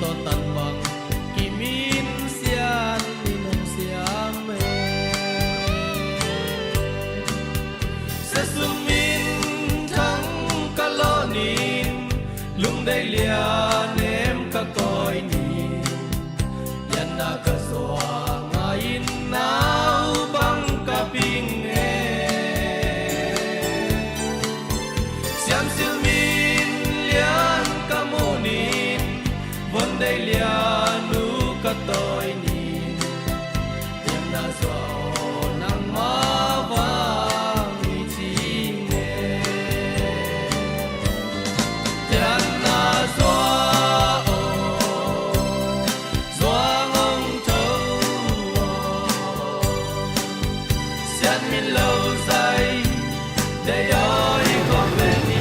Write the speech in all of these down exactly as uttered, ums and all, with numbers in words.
Tan bang kimin sian in hong siam e. Sia Sum Min Thang ka lawh nin, lungdei lian em ka kawi nin, lianna ka zuak ngai in nau bang ka ping e. Siam Sil Min Lian ka muh nin, Von Dei Lian uh ka tawi nin, lianna zuak aw nangmah vang i ci ing e. Lianna zuak aw, zuak hong tho aw. Sian min lo zai, dei aw i kong ven ni.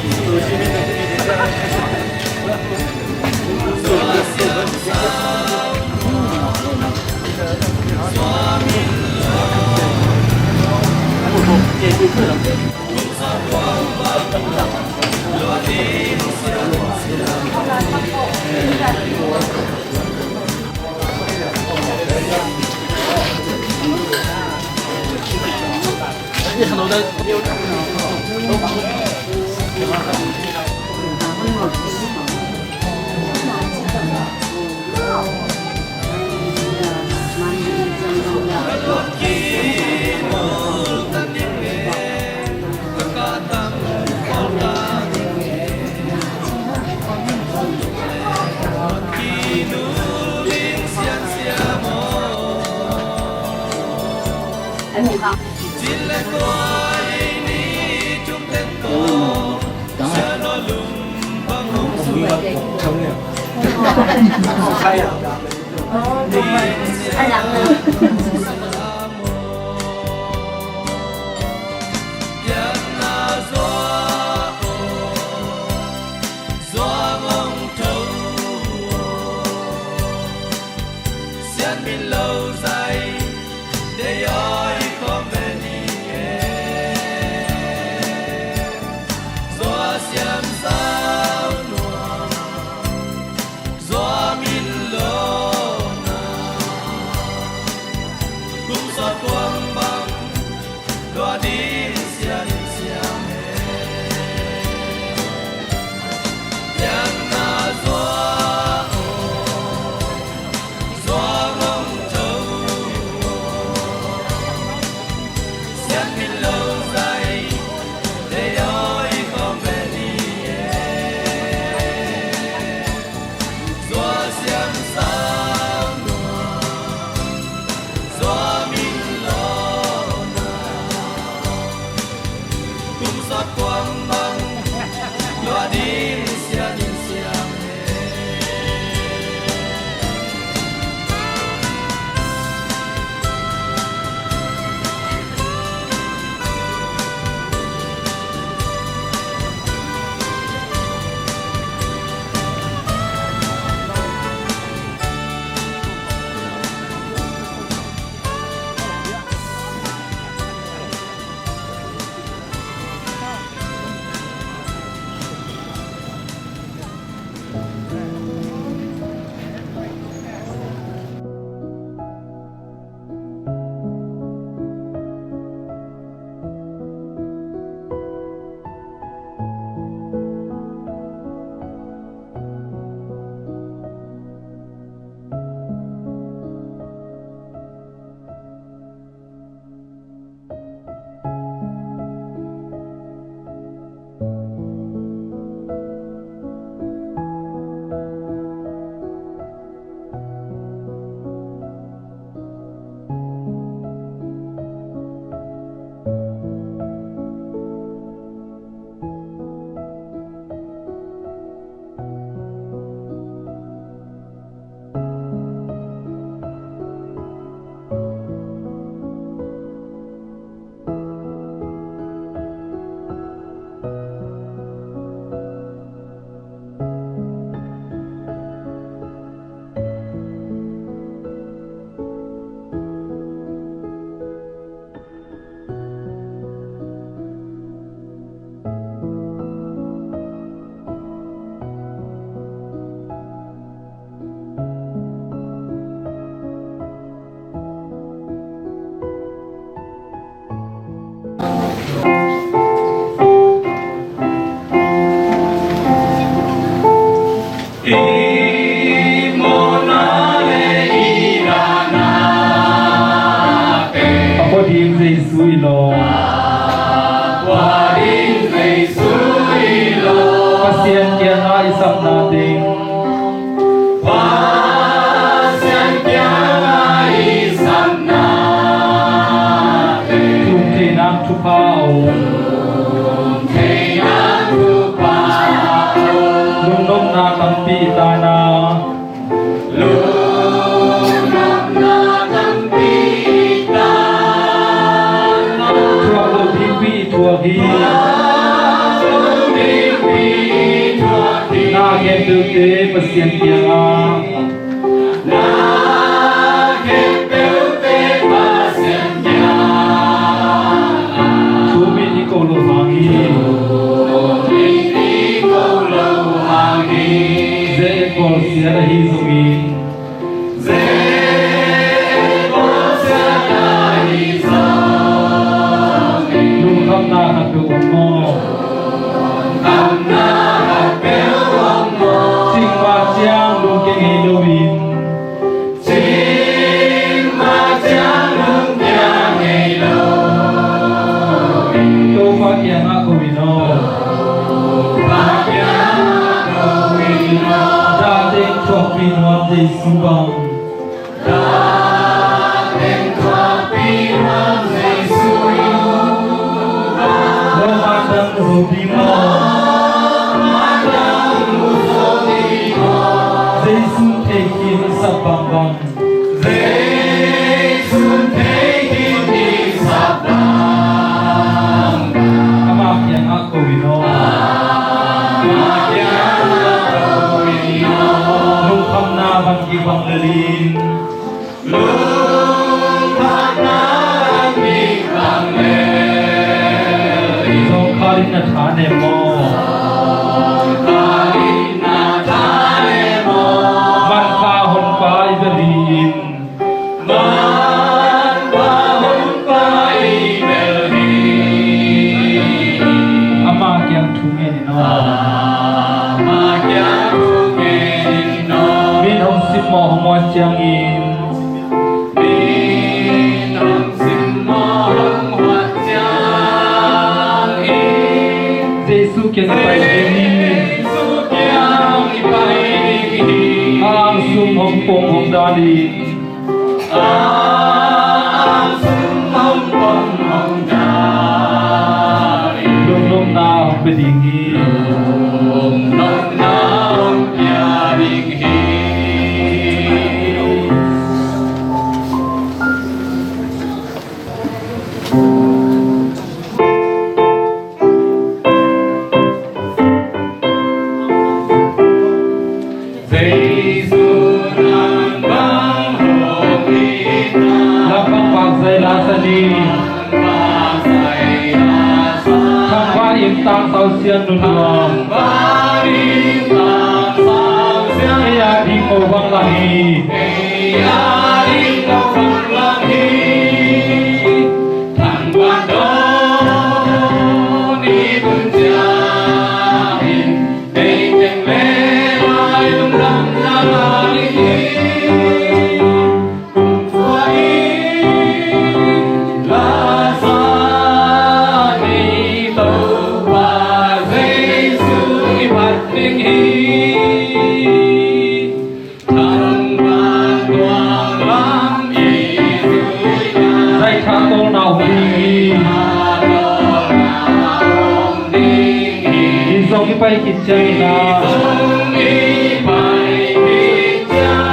Jesu bang. Lo man dang zo ding maw? Jesu thei khin sap bangbang. Jesu thei khin sap bangbang. Ama kiangah ko in aw. Ama kiangah ko in aw. Lungkhamna bang kibang lel in. Lungkhamna bang kibang lel in. Zawngkhal in na tha nem maw? Zawngkhal in na tha nem maw? Manpha Honpa i bel hi in. Manpha Honpa i bel hi. Ama kiang thu ngen in aw. Ama kiang thu ngen in aw. Min hong simmawh hong huat ciangin. Min hong simmawh hong huat ciangin. Jesu kiang i pai ding hi. Jesu kiang i pai ding hi. A angsum hong pong hong dal in. A angsum hong pong hong dal in. Lungnopna hong pia ding hi. Lungnopna hong pia ding hi. Jesu nang bang hong hi ta. Lampang pakzai la sa ni. Thangvah in tang sau sian nunung. Thangvah in tang sau sian. Ei a ding mo bang la hi. Ei a ding mo bang la hi. Thangvah dawn i tun ciangin. Ei teng le lai lungdamna la ding hi. Kum kua i la sa ni Topa Jesu i phat ding hi. Thangvah tuang lam i zui na. Zaitha tawlna hong ding hi. I zong i pai khit ciangin a.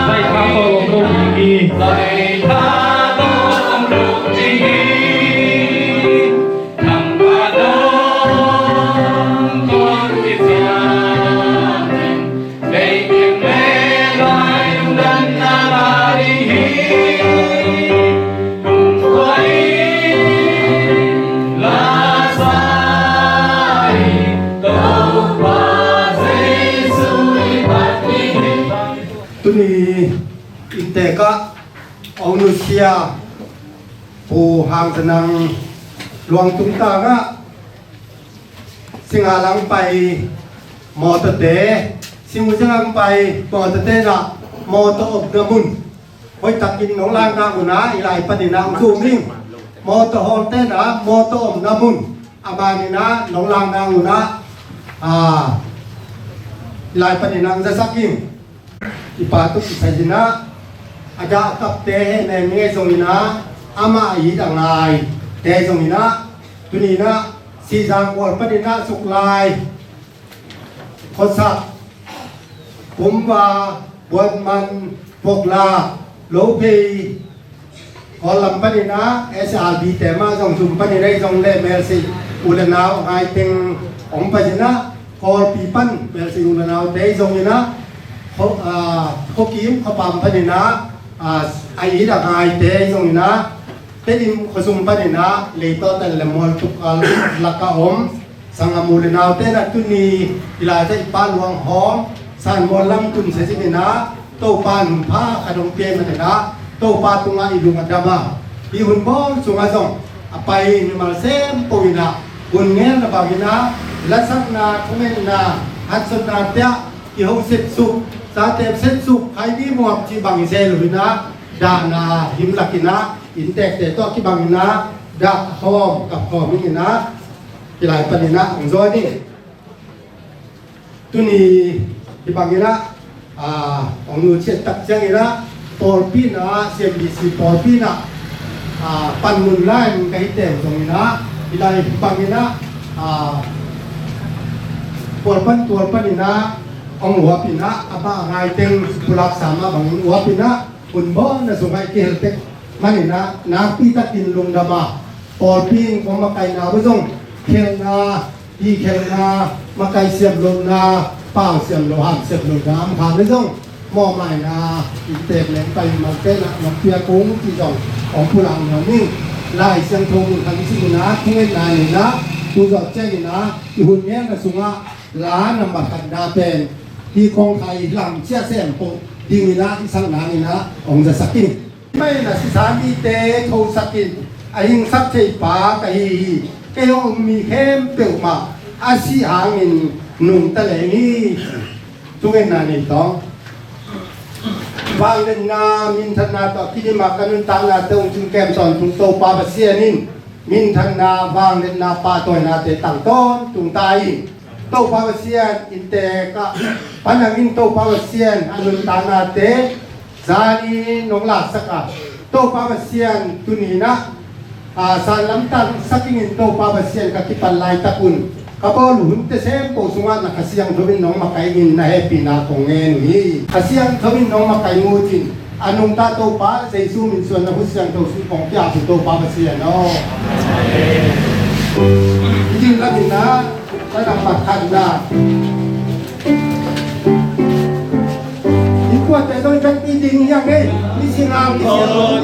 Zaitha tawl om lo ding hi. Tuni inntek ah a nusia Pu Hang Za Nang luang tung tangah Singalang pai mawtawte, Singuzang pai mawtawte na mawtaw omna mun hoihtakin nong lakna un ah i lai panin ah hong zum ing. Mawtaw hawlte na mawtaw omna mun a manin ah nong lakna un ah i lai panin ah hong zasak ing. I pa tuk i sa in ah a dah a kapte heh neng ngei zongin ah amah a it a ngaite zongin ah tuni in ah Sihzang kual panin ah Suklai, Khuasak, Pumva, Buatman, Pokla, Lophei, Kawl lam panin ah S R B te mah zong zum panin ah i zong le Melsi u le nau a ngai teng hong pai in ah Kawlpi pan Melsi u le naute i zong in ah Khaw-, ah, Khuakim Khuapam panin ah, ah, a it a ngaite i zong in ah Tedim khuasung panin ah Leitawtan le Mualtuk a lakah om Sangam u le naute na tuni i lai teh i pa luang hawm Sanmual lam tun sia zin in ah Topa nunpha khat hong pia i manin ah Topa tungah i lung a dam a, i hun bawl sungah zong a pai mimal sem po in ah hun ngelna bangin ah lasakna, thungetna, hatsotna te ah i ho setsuk, zate setsuk, khaini muak cih bang i sel uh in ah dahna himlak in ah inntekte tawh kibang in ah dah khawm kap khawm in ah i lai panin ah hong zawn ing. Tuni hih bangin ah, Ah, hong nusiat tak ciangin ah, pawlpi in ah, C M B C pawlpi in ah, ah, panmun lai in ka hi teng zongin ah, hih lai bangin ah, ah, tual pan tual panin ah hong uap in ah, a mah a ngai teng pulak sa mah bangin uap in ah, hun bawl na sungah i kihel tek manin ah, nakpi takin lungdam a, pawlpi in kong makaihna uh zong, khelna, hi khelna, makai siam lohna, pau siam loh, ham siam lohna, am kha le zong, mawhmaina, i teek leng pai mang te na, nong pia kung ci zong, hong pulak nuam ing. Lai Siangtho mun khat i sim in ah, thungetna nei in ah, tu zawh ciangin ah, i hun ngelna sungah, la nambat khatna pen, hi kong khai lam cia sem po, ding in ah, i sang nang in ah, hong zasak ing. Pai na sisa mite thosak in a hingsak thei pa ka hi hi. Kei hong mi khempeuh mah a sih hangin nungta leng hi. Thungetna nei tawh. Vangliatna, minthanna tawh kidim a ka nuntakna te hong cing kem tawntung Topa Pasian in minthanna, vangliatna, pahtawinate tang tawntung ta hi. Topa Pasian inntek ah pan hangin Topa Pasian a nuntaknate zani nong laksak a, Topa Pasian tuni in ah, a, sanlam tangsak ingin Topa Pasian ka kipan laitak un, ka bawl hunte sempo sungah na Kha Siangtho in nong makaih in na hehpihna kong ngen uh hi. Kha Siangtho in nong makaih ngut in, a nungta Topa Jesu min suang na Kha Siangtho sung kong pia uh Topa Pasian aw. Hih lamin ah, ka nambat khatna. I kuate zong i vekpi ding hi hang ei. I sinau, i sinau.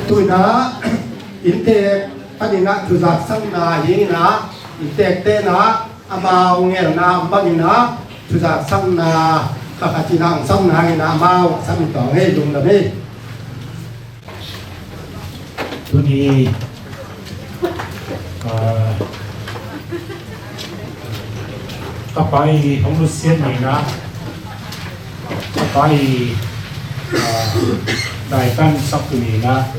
Tuina, inntek panin ah thuzaksakna hi in ah, inntekte in ah amau ngelna om bangin ah thuzaksakna pakhat in ah hong sam nangin ah amau a sam in tawng hi, lungdam hi. Tuni, ah, ka pai hong nusiat ni in ah, ka pai, ah, daikan sak tu ni in ah,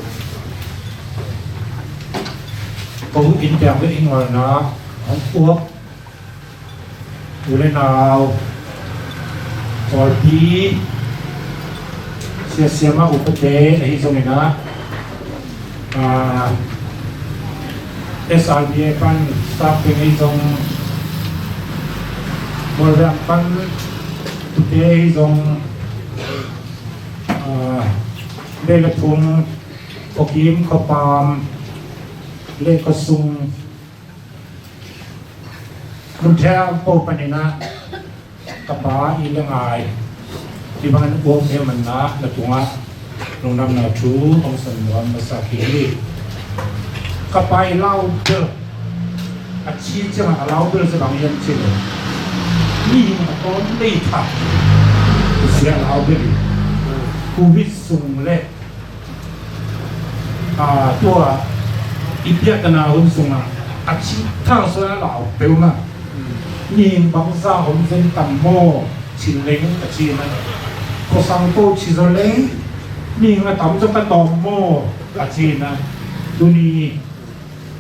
ko in piang le in ngolna hong puak u le nau, pawlpi, siasia mah upate ahi zongin ah, ah, S R B A pan staff teng ahi zong, Mualveng pan upate ahi zong, Beh le phung, khuakim khuapam le khuasung, mun thei a po panin ah ka pa i le ngai, i bang in uak ne manna na tungah lungdamna thu hong san nuam masa kei hi. Ka pa i lau bel, a ci ciangah a lau bel sa bang hiam ci le, mihing a tawn lei tha, sia lau bel hi. Covid sung le, a, tua i biakna hun sungah a ci thang suan a lau peuhmah. Mihing bangza hong zen tam maw, cin leng a ci na. Khuasang ko ci zaw leng, mihing a tam zaw ka tawm maw, a ci na. Tuni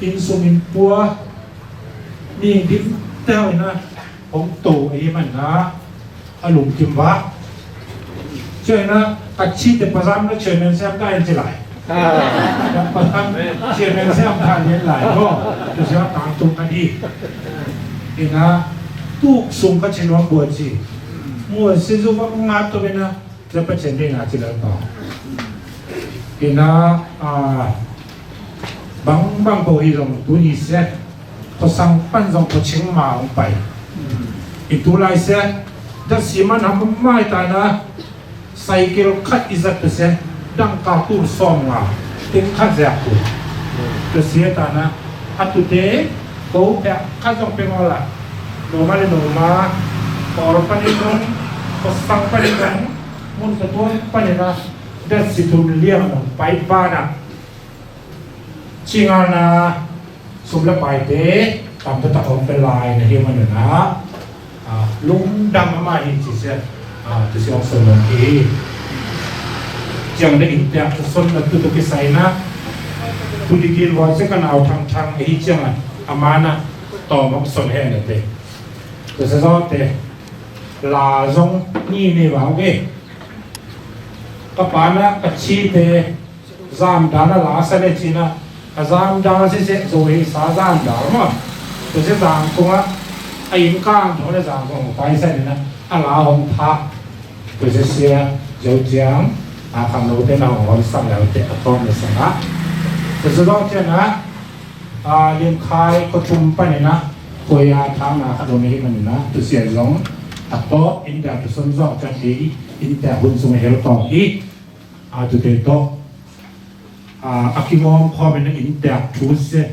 inn sung inn pua, mihing dim teu ina hong to ahi manna a lungkim vak. Cia ina a cite pazam na chairman siam ta in ci lai. Pazam chairman siam ta in lai ko. Tua sia tang tung ka di. Ina tuk sung ka ci nuam bua ci. Mua si zu vak ngat tu ina. Cia Pasian deihna ci lai ko. Ina, a, bang bang ko hi zong tuni sia, khuasang pan zong khuaching ma hong pai. I tu lai sia, da si man ham mai ta na, cycle khat i zat tu sia, dangka tu sawm nga, ting khat zek tu. Tu sia ta na, a tute, ko pek khat zong pek ngawla. Noma le noma, Kawl panin zong, khuasang panin zong, mun ka tuan panin a, da si thum liang zong pai pa na. Cingalna sum le paite tam taktak hong pia lai na hi manun ah, a, lungdam a mah hi ci sia, a, tu sia hong son lo hi. Ciang de in tiak tu son na tu tu kisai na. Tu di kin wa sia ka nau thang thang hi ciang a, a ma na tawm hong son he na te. Tu sia zong te la zong ni ni wa ve. Ka pa na ka ci te Zamdal a la sa le cina, a zamdal sese zo hei sa zamdal ma. Tua sia zangkung a, a inn kang thong le zangkung pai sa nina, a la hong pha. Tua sia sia zo ciang, a khang lo te na hong hon sang le te a tawm le sang a. Tua sia zo ciang a, a lim khai ko tum pa nina, ko ya thang na kha lo me hi ma nina, tua sia zong, a tawm in da tua son zong ciang hi, in da hun sung hel tawm hi. A tute tawh, a, a kingawm khawm in a innteek thu sia.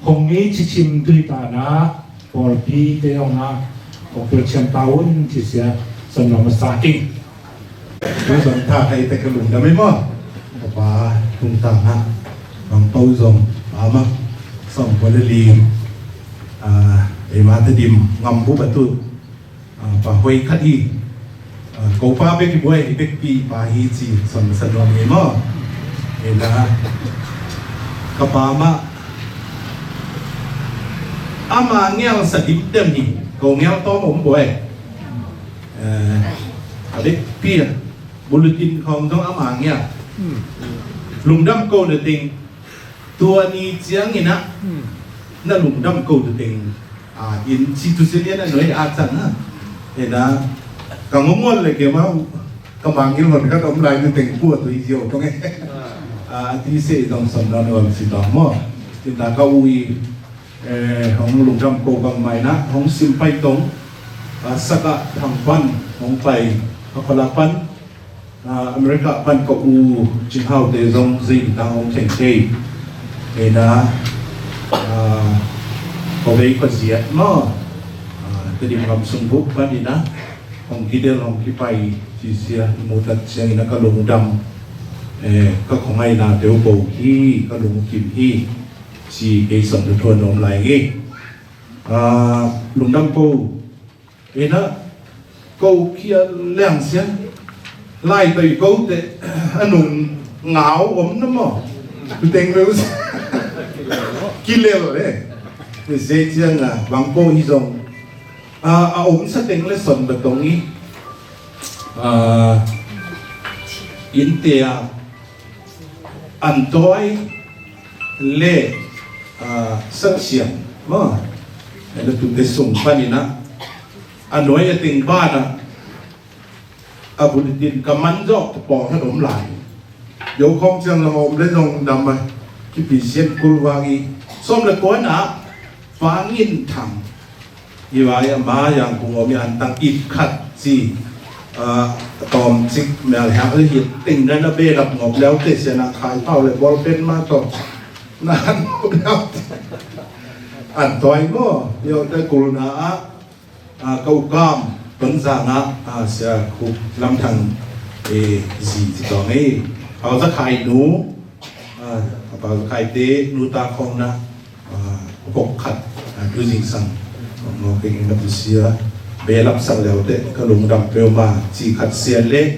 Hong ngei cicim tui ta na, pawlpi te hong na, hong pil ciam ta un ci sia, son lo masa ing. Tu zong tha kai te ka lungdam ei maw. Ka pa tung ta na, bang pau zong, ama, song pawlpi lim, a, ei ma te dim, ngam bu ba tu. A, pa hoih khat hi. A, ko pa bek hi buai, hi bekpi pa hi ci son sa nuam hi maw. Hi na, ka pa mah ama ngial sa dimdem hi. Ko ngial tawm om buai. Eh, a bekpi a bulletin khawng zong ama ngial. Lungdam ko na ding. Tua ni ciangin ah, hmm, na lungdam ko tu teng, a, in ci tu sia lian a nuai a can a. Ena, ka ngongol le ke ma, ka mangil hon ka om lai tu teng kua tu i zio tong e. A, a ti se zong som na nuam si tong mo. Tin ta ka ui, eh, hong lungdam ko bang mai na, hong sim pai tong, a, saka thang pan, hong pai, a, kholak pan, a, America pan ka u Cin Hau te zong zei ta hong theng kei. Ena, a, ko vei ko ziat maw. A, Tedim ngam sung buk pan ina, hong kidel hong kipai ci sia, mu tat sia ina ka lungdam. Eh, ka khongaina teu bo hi, ka lungkim hi, ci kei son tu thuan om lai hi. A, lungdam ko. Ena, ko kia leng sia. Lai toi ko te, a nung ngau om na mo. Tu teng leu sia. Kilel le. Te se ciang a, bang ko hi zong. A, a om sa teng le son ba tong i. A, in te a. An toi le, a, sak siam. Ma, ena tu te sung pan ina. A nuai a teng bana. A bulletin ka man zawk pawng hen om lai. Yo khawng ciang lam om le zong dam a kipisian kul vang i sawm le kua na Vang In Thang. I vai a ma yang kung om i an tang it khat ci. A tawm cik mel hek le hit ting na na be lap ngop leu te sia na khai pau le bol pen ma tawm na an kop leu te an tawm mo yo te kul na a. A, ka ukam Tonzang ah, a, Sia Khuk Lam Thang, e, zi ci tawng ei. Pau Za Khai nu, a, Pau Za Khai te nu ta khawng na, a, kok khat, a, tu zingsang. Ngawk ing na pu sia, be lap sak leu te, ka lungdam peuhmah ci khat sia le,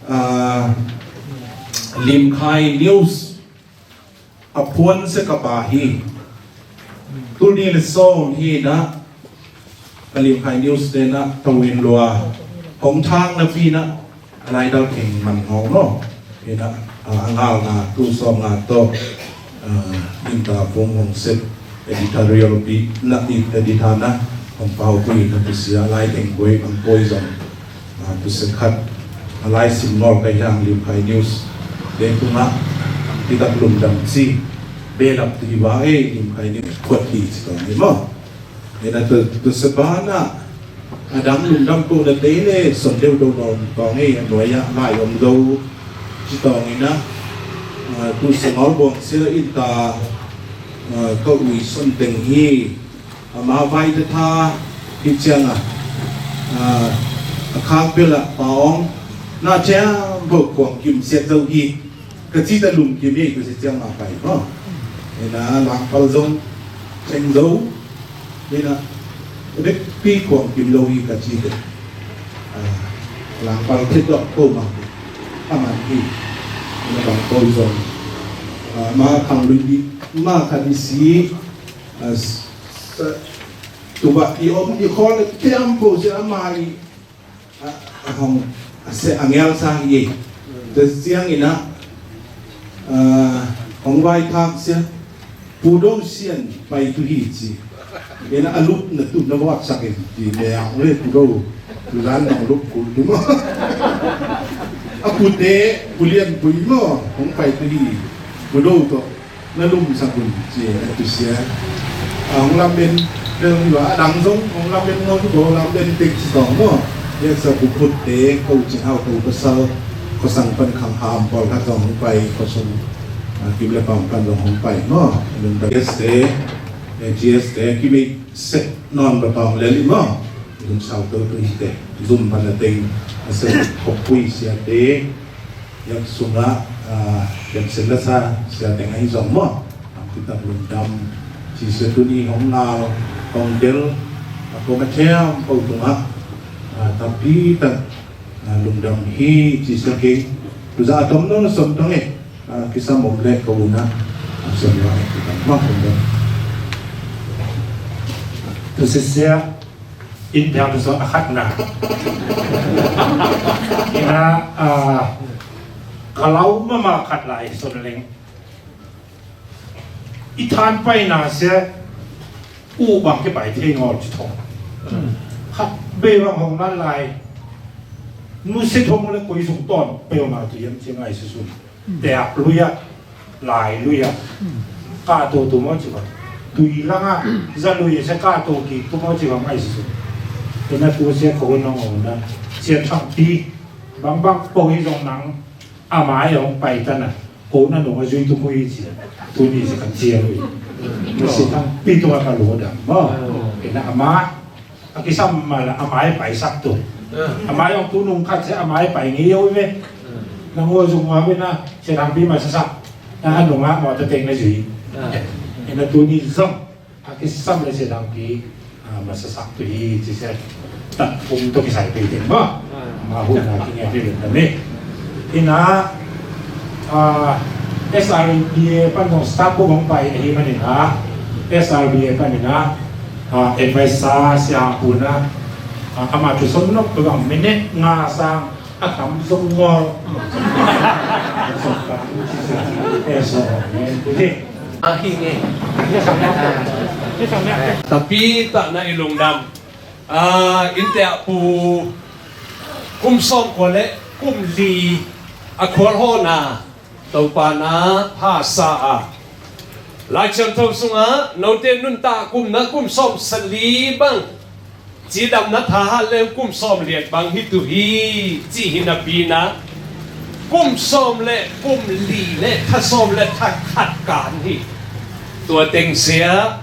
a, Lim Khai News, a phuan se ka pa hi. Tuni le sawm hi na, a Lim Khai News te na, tawin lua hong thang na pi na, a lai dal keng man ngau no. Hi na, a, a ngal na, tu sawm nga to, a, in ta pung hong set, editorial bi na, editor na, hong pau pui na, tu sia lai keng boi, ang boi zong. A, tu sia khat, a lai sim nawl ka hiang Lim Khai News. Te tungah, kitak lungdam ci, belap tu hi va e, Lim Khai News, kuat hi ci tawng hi maw. Ina tu, tu sia ba na, a dang lungdam tu na te le, son deu deu nawl tawng hi, a nuai ah lai om deu, ci tawng ina, a, tu sia nawl buang sia in ta, a, ka ui son teng hi, Ama vai ta tha hi ciang a, a, a khak bel a pa ong na ciang bo kuang kim siat zo hi. Ka ci ta lum kim hi ka ci ciang a pai ko. Ina langpal zong ceng zo. Ina bek pi kuang kim lo hi ka ci ta. A, langpal thit dok ko ma. Aman hi. Ina bang ko zong. A, ma khang lui hi. Ma khan hi si. A, Tuba i om i khawl kiam po sia ama i, a, a hong, a se a ngial sa hi. Te siang ina, a, hong vai thak sia. Pu Do Sian pai tu hi ci. Ina a lup na tu na wak sak in ci. Me ang le Pu Do. Tu lan nong lup kul tu mo. A pu te, Pu Lian Pui mo. Hong pai tu hi. Pu Do to. Na lum sak un ci a tu sia. A, hong lam ben bel ni wa a dang zong hong lam ben ngau tu ko lam ben tek ci tawng maw. Yak sa pu put te ko ci hau ko pasal ko sang pan khang ham pawl khat zong hong pai ko sung, a, kim le pam pan zong hong pai maw. Lum pai yes te, e, G S te ki mei set non ba pam le li maw. Lum sau to tu hi te. Zum pan a teng a set ko pui sia te. Yak sungah, a, yak sila sa sia teng ahi zong maw. Ang kitak lungdam ci sia tuni hong ngal hong del a kong a thiam ko tungah, a, tapi tak, a, lungdam hi ci sia kei. Tuza a tom nong som tong e, a, kisam om le ko una, a, som lo e kitak maw lungdam. Tu sia sia In piang tu sawt a khatna. Ina, a, ka lau mama khat lai son leng. I than paina sia u bang ke pai thei ngol ci thong. Khat be bang hong nan lai. Nu se thong le koi sung ton pe ma tu yam ci ngai su su. Teak lui ah, lai lui ah, kahto tu maw ci bang. Tui langah, za lui ah sia kahto kik tu maw ci bang ai si su. Tena tu sia ko nong ong na. Sia Thang Pi, bang bang po hi zong nang, a mai ong pai ta na. Ko na nong a zui tu ko hi sia. Tuni sia kan sia lui. Sia Thang Pi tu a ka lo dam maw. Tena a ma, A kisam mah la a mai paisak tu. A mai ong tu nung khat sia a mai pai ngei o ve. Nang o zung wa ve na sia Thang Pi masasak. Na a nung a mawtaw teng na zui. Ina tuni zong a kisam le sia Thang Pi, a, masasak tu hi ci sia. Tat kum tu kisai pi teng maw. Ma hu na ki nge pi le na me. Ina, a, S R B A pan zong staff book hong pai ahi manin a, S R B A pan ina, a, advisor sia puna, a, ama tu son nok tu bang minute nga sang a kam zong ngol. Eh, so, eh, tu hi. A hi nge. Tapi tak na i lungdam. A, innte ah Pu Kum sawmkua le kum li a khualhawhna Topa na pha sa a, Lai Siangtho sungah note nuntak kumna kum sawmsali bang cidamna thahat le kum sawmliat bang hi tu hi, ci hi napi-in ah kum sawm le kum li le tha sawm le tha khat kan hi. Tua teng sia,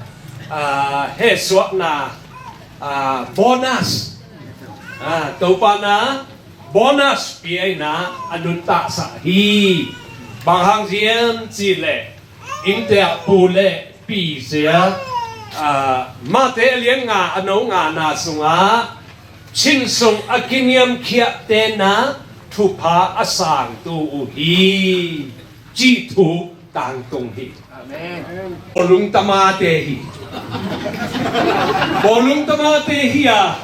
aa, hesuakna, aa, bonus, aa, Topa na bonus pia-in ah a nuntaksak hi. Bang hang hiam cih leh, innteek pu le pi sia, aa, Mate a lian nga a neu ngana sungah Chin sung a kiniamkhiahte na thupha a sangtu uh hi, cih thu tangtung hi. Amen. Bawlung tamate hi. Bawlung tamate hi a,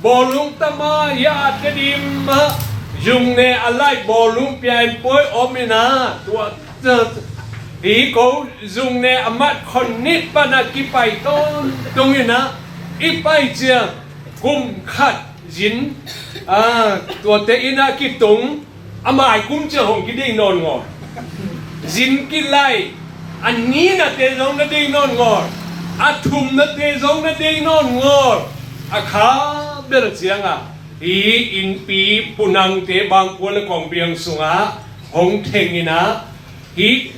bawlung tama hi a, Tedim ah zung ne a laih bawlung pia-in puai om in ah, tua, tua, hi ko zung ne a mat khon nit pan a kipai tawntung in ah, i pai ciang kum khat zin, aa, tuate inn ah kitung, a mai kum ciang hong kidei nawn ngawl. Zin kilaih, a ninate zong na dei nawn ngawl, a thumnate zong na dei nawn ngawl. A kha bel ciangah hi innpi punangte Bangkua le Kawngbiang sungah hong theng in ah, hi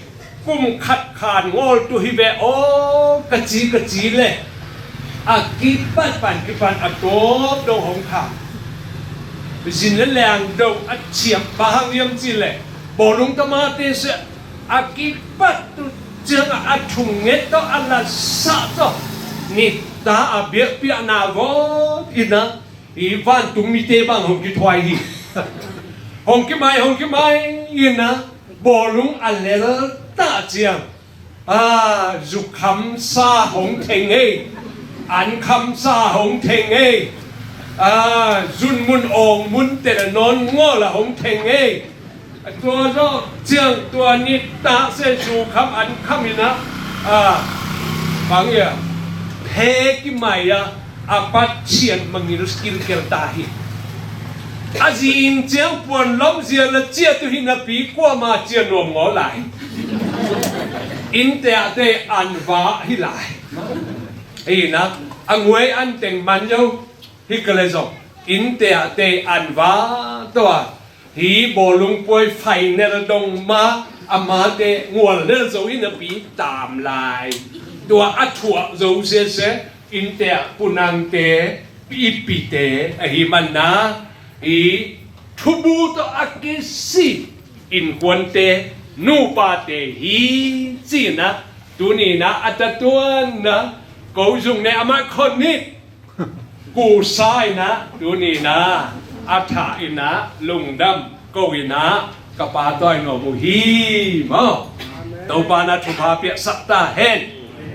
kum khat khan ngawl tu hi ve aw, ka ci, ka ci le, a kipat pan kipan a tawp dong hong kham. Zin le leang dong a ciam, bang hang hiam cih leh, bawlung tamate sia a kipat tu ciangah a thunget tawh a lasah tawh nitak a biakpiakna gawp in ah, i vantung mite bang hong kithuai hi. Hong kimai, hong kimai in ah, bawlung a lel ta ciang, aa, zukhamsa hong theng ei, ankhamsa hong theng ei, aa, zunmun awngmun tel nawn ngawl a hong theng ei. Tua zawh ciang tua nitak sia zukham ankham in ah, aa, bang ia, phe kimai a, a Pathian mangngilh kilkel ta hi. A zing ciang puan lawmzia le ciat uh hi napi kuamah ciah nuam ngawl lai. Innteekte an vak hi lai. Hi in ah, a nguai an teng man zo hi ka le zong, innteekte an vak tawh a, hi bawlung puai final dong mah a mate ngual lel zo hi napi tam lai. Tua a thuak zo siasia, innteek punangte, ipite ahih manin ah, i thubu tawh a kisik innkuante, nupate hi ci-in ah, tuni in ah a tatuan ah, ko zung ne a mat khon nit kusa in ah, tuni in ah a thah in ah lungdam ko in ah, ka pa tawi nuam uh hi maw. Topa in ah thupha piaksak ta hen.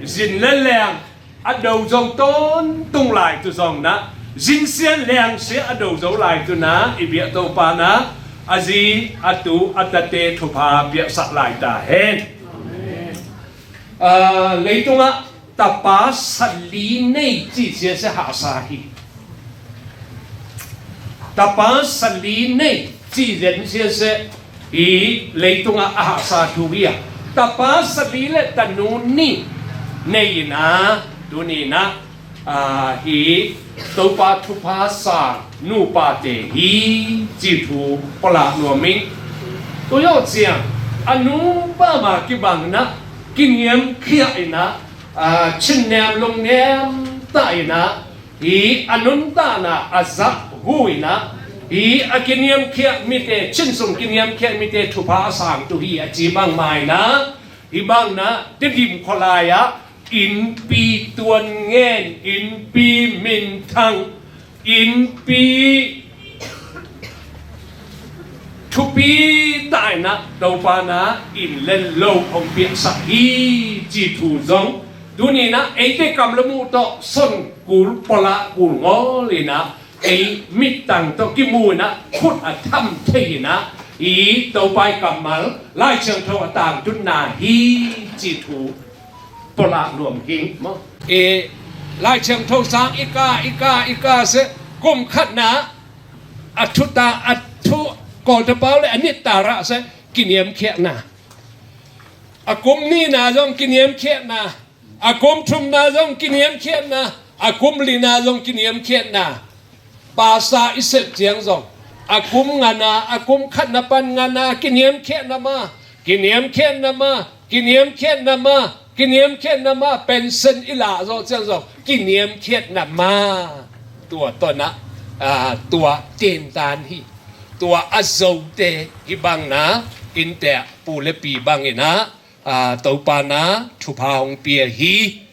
Zin le leang a do zo tawntung lai tu zong in ah, zin sia leang sia a do zo lai tu in ah, i biak Topa in ah a zi, a tu, a tate thupha piaksak lai ta hen. Aa, leitungah tapa sali nei ci siasia hahsa hi. Tapa sali nei ci zen siasia hi, leitungah a hahsa thu hi a. Tapa sali le tanu nih nei in ah, tuni in ah, aa, hi Topa thupha sang nupate hi ci thu pulak nuam ing. Tua zawh ciang a nupa mah kibang in ah, kiniamkhiah in ah, aa, chinnem lungnem ta in ah, hi a nuntakna a zah hu in ah, hi a kiniamkhiah mite, Chin sung kiniamkhiah mite thupha a sangtu hi a ci bangmah in ah, hi bang in ah Tedim khualai ah innpi tuan ngen, innpi minthang, innpi thupi ta in ah Topa in ah inn le lo hong piaksak hi ci thu zong, tuni in ah eite kam le muh tawh son kul pulak kul ngawl in ah, ei mittang tawh kimu in ah khut a tham thei in ah, i Topa i kammal Lai Siangtho a tangtunna hi ci thu pulak nuam keng maw. E, Lai Siangtho sang i ka, i ka, i ka se, kum khatna A thu ta, a thu kawltapau le a nit ta rah se kiniamkhiatna. A kum nihna zong kiniamkhiatna. A kum thumna zong kiniamkhiatna. A kum lina zong kiniamkhiatna. Pasa i sep ciang zong a kum ngana, a kum khatna pan ngana kiniamkhiatna ma, kiniamkhiatna ma, kiniamkhiatna ma, kiniamkhiatna ma, pension i lah zawh ciang zong kiniamkhiatna ma. Tua tawh na, ah, tua tentan hi. Tua a zote hi bang na, innte pu le pi bangin ah, ah, Topa na thupha hong pia hi.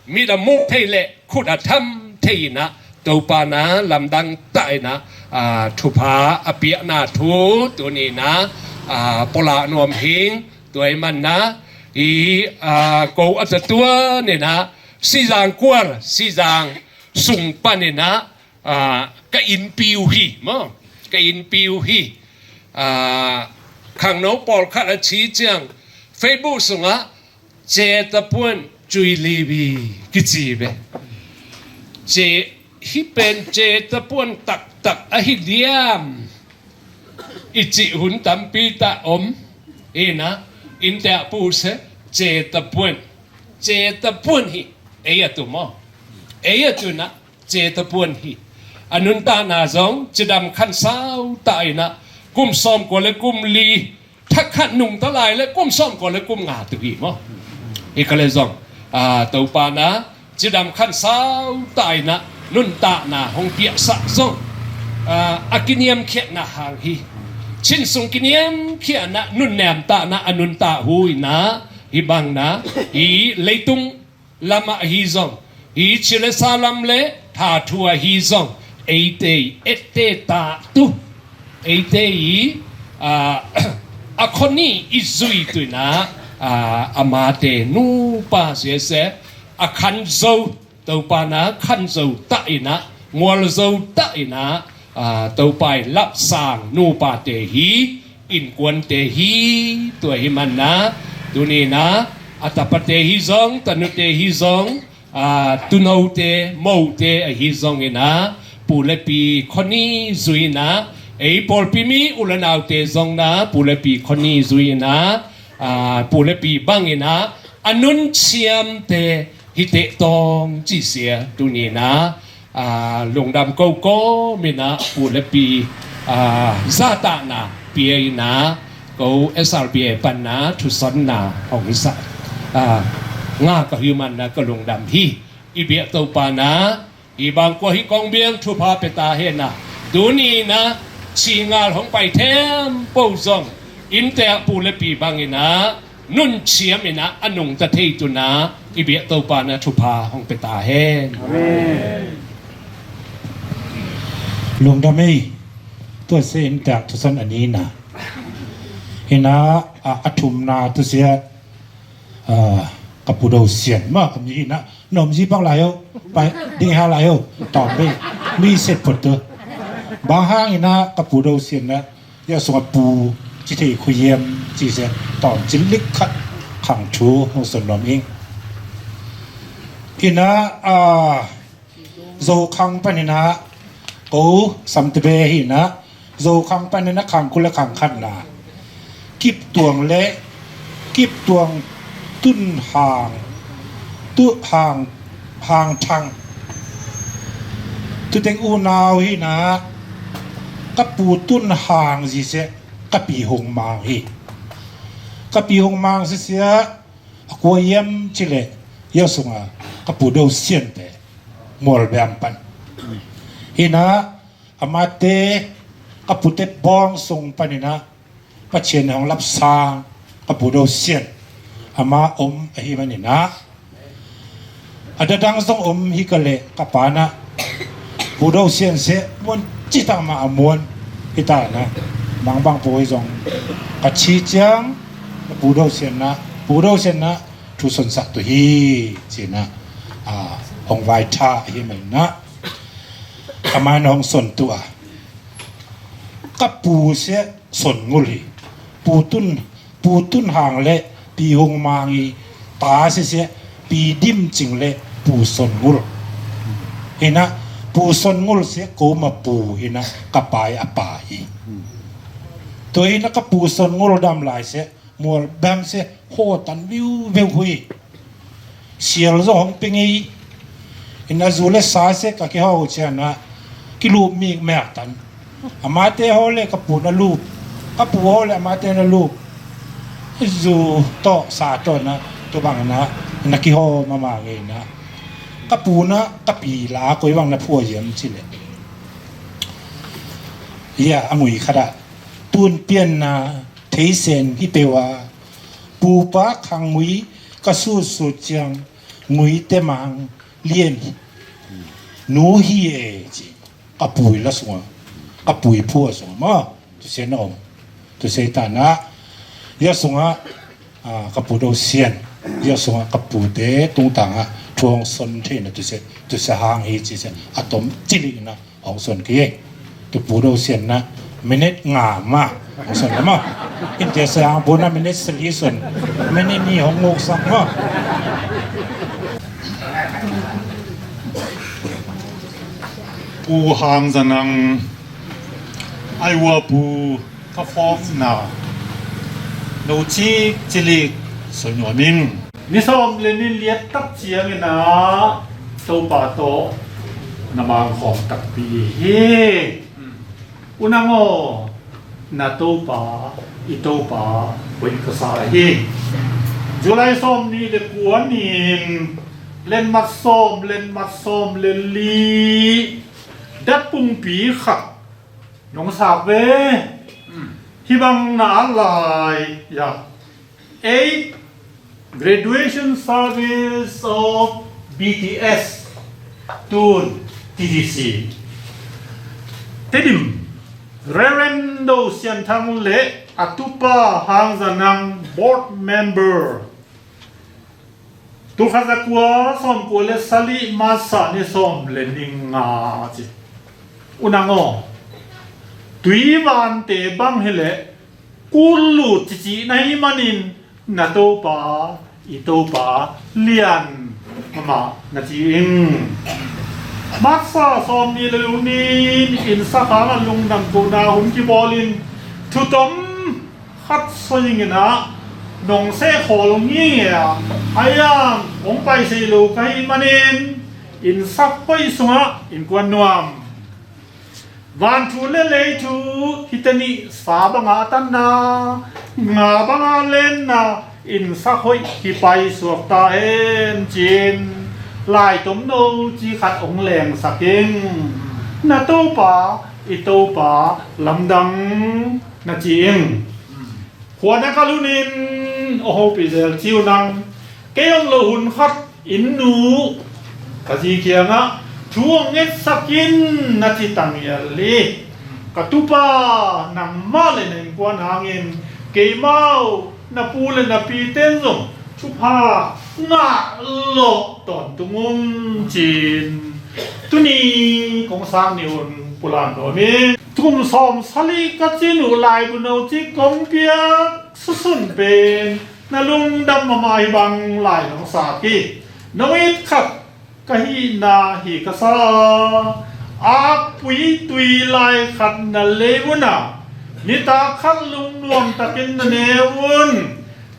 Mit a muh thei le khut a tham thei in ah Topa na lamdang tah in ah, ah, thupha a piakna thu tuni in ah, ah, pulak nuam hing. Tua ahih man na i, ah, ko a tatuan in ah Sizang kual, Sizang sung pan in ah, ah, ka innpi uh hi maw, ka innpi uh hi. Ah, khangno pawlkhat a ci ciang Facebook sungah Cetapuan Cuilibi kici ve. Ce, hih pen Cetapuan taktak ahi diam i cih hun tampi tah om. Hi in ah innte ah pu se Cetapuan, Cetapuan hi. Ei a tu maw, ei a tu in ah Cetapuan hi. A nuntakna zong cidam khansau tah in ah kum sawmkua le kum li, thakhat nungta lai le kum sawmkua le kum nga tu hi maw. Hi ka le zong, ah, Topa na cidam khansau tah in ah nuntakna hong piaksak zong, ah, a kiniamkhiatna hang hi. Chin sung kiniamkhiatna, nunnem tahna a nuntak hu in ah, hi bang na, hi leitung lamah ahi zong, hi cilesa lam le tha thu ahi zong, eite i ette tah tu, eite i, ah, a khoni i zui tu in ah, ah, amate nupa siasia a khan zo, Topa na khan zo tah in ah, mual zo tah in ah, ah, Topa i lapsang nupate hi, innkuante hi. Tua hi man na tuni in ah a tapate hi zong, tanute hi zong, ah, tunote, mote ahi zong in ah pu le pi khoni zui in ah, ei pawlpi mi u le naute zong na pu le pi khoni zui in ah, ah, pu le pi bang in ah a nun ciamte hi teh tawng ci sia tuni in ah, ah, lungdam ko kawm in ah pu le pi, ah, zatahna pia in ah ko S R B A pan na thusonna hong sa, ah, nga ka hi man na ka lungdam hi. I biak Topa na i bang kua hi kong biang thupha pia ta hen na. Tuni in ah cingal hong pai thempo zong innte ah pu le pi bang in ah nun ciam in ah a nungta thei tu in ah i biak Topa na thupha hong pia ta hen. Amen. Lungdam ei. Tua se innte ah thusan a nihna in ah, a, a thumna tu sia, a, ka Pu Do Sian ma ka mi in ah, na om zi bak lai ho, pai ding ha lai ho, tawm bei, mi set phot tu. Bang hang in ah ka Pu Do Sian na, ya sung a pu ci thei khu yem ci se, tawm ci lik khat khang thu hong son nuam ing. In ah, ah, Zokhang pan in ah, ko Samte Be hi in ah, Zokhang pan in ah khang kul le khang khatna Kiptuang le, Kiptuang Tun Hang, Tu Hang, Hang Thang. Tuteng unau hi in ah, ka pu Tun Hang zi se, ka pi Hung Mang hi. Ka pi Hung Mang zi sia, a kua yem ci le, ya sung a ka Pu Do Sian te, Mualbem pan. Hi in ah, amate, ka pute bawng sung pan in ah, Pathian hong lapsang ka Pu Do Sian ama om ahi man in ah, a dadang zong om hi ka le ka pa na Pu Do Sian se muan ci tak mah a muan hi ta na, mangbang pu hi zong ka ci ciang ka Pu Do Sian na, Pu Do Sian na thu sonsak tu hi ci in ah, ah, hong vai tha ahi man in ah, a man hong son tu a, ka pu sia Son Ngul hi. Pu Tun, Pu Tun Hang le Pi Hung Mang i ta sia sia, Pi Dim Cing le Pu Son Ngul. Hi in ah, Pu Son Ngul sia ko ma pu hi na, ka pai a pa hi. Tua hi na ka Pu Son Ngul dam lai sia mual bang sia ho tan viuviu hui. Sial zong hong pia ngei. Ina zu le sa sia ka kiho cian a kilup mi mek tan. Amate ho le ka pu na lup, ka pu ho le amate na lup. Zu tawh sa tawh na, tu bang na, na kiho mama ngei na. Ka pu na ka pi la koi bang na phua yam ci le. Ia a ngui khat ah tun pian na theisen hi peuh a, pupa khang ngui ka sut sut ciang ngui te mang lian hi. Nu hi e ci. Ka pui la sunga, ka pui phua sunga ma, tu sia na om. Tu sia ta na, ia sunga, ah, ka pu do sian. Ia sunga ka pu te tung tanga thuang son thei na tu sia, tu sia hang hi ci sia. A tom cili na hong son ki. Tu pu do sian na minute nga ma hong son na ma. In te sia hang pu na minute sali son. Minute ni hong nguk sak ma. Pu Hang Za Nang, ai ua pu ka phawkna no cik cilik soi nuam ing. Ni sawm le ni liat tak ciangin ah Topa tawh na mangkhawm takpi hi. Unang aw, na Topa, i Topa hoih ka sa hi. July sawm ni le kua ni-in lenmat sawm, lenmat sawm le li dat pungpi khat nong sak ve. Hih bang na at lai, ya. Eight, graduation service of B T S, tun T D C. Tedim, Reverend Do Sian Thang le a tupa Hang Za Nang, board member. Tulkhat zakua sawmkua le sali March ni sawm le ni nga ci. Unang aw, tuivante bang hileh kul lut cici na hih manin na Topa, i Topa lian mahmah na ci ing. March sawm ni le lu ni-in inn sak hangah lungdam kohna hun kibawlin thutom khat soi ing in ah nong sehkhawl nginge a, a iang hong pai sei lo ka hih manin inn sak hoih sungah innkuan nuam. Vanthu le leithu hite nih sa banga tanna, nga banga lenna, inn sak hoih hi paisuak ta hen ci-in laitom no ci khat hong lengsak ing. Na Topa, i Topa lamdang na ci ing. Khua na kal hunin aw hopih zel ci uh nang. Kei om loh hun khat inn nu ka zi kiangah thu hong ngetsak in na ci tangial hi. Ka tupa, nangmah le na innkuan hangin keimau na pu le na pite in zong thupha ngah lawh tawntung ung ci-in tuni kong sang ni hun pulak nuam hi. Kum sawm sali ka cin uh laibu no cik kong piak susun pen na lungdam mahmah hi bang lai nong sak hi. Nong it khat ka hihna hi ka sa a, akpui tui lai khat na lei un a, nitak khat lungnuam takin na ne un.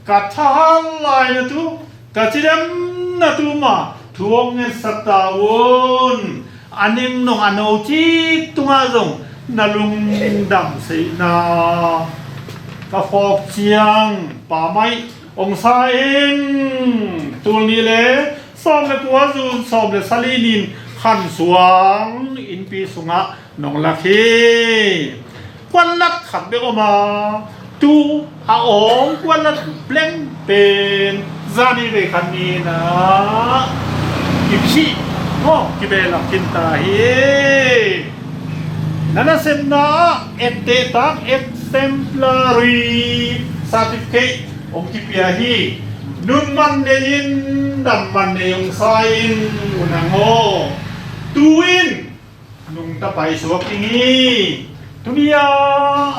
Ka thahat lai na tu, ka cidam na tu mah thu hong ngetsak ta un. A ning nong a no cik tungah zong na lungdam seihna ka phawk ciang Pa Mai hong sa ing. Tul ni le sawm le kua, June sawm le sali nin Khan Suang innpi sungah nong lak hi. Kualat khat bek om a, tu a awng kualat blank pen zani vei khat ni-in ah kiphih maw, kibelak khin ta hi. Na nasepna ah etteh tak exemplary certificate hong kipia hi. Nun man nei-in dam man nei hong sa in, unang aw. Tu in nungta paisuak ding hi. Tuni-a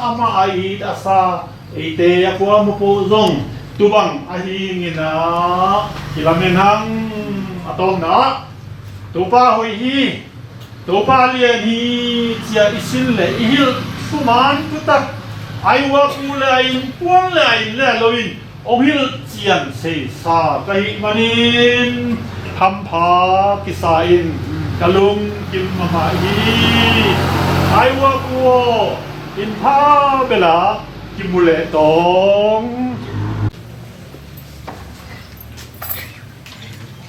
amah a it a sa eite a kua mu peuh zong tu bang ahi ngin ah kilamen hang. A tawpna ah Topa hoih hi. Topa lian hi, ci-a i sin le i hilh thuman thutak, a i uapu le a innkuan le a inn le a lo in hong hilh cian seisa ka hih manin hampha kisa in ka lungkim mahmah hi. A i uapu aw, in pha bela kimu leh tawng.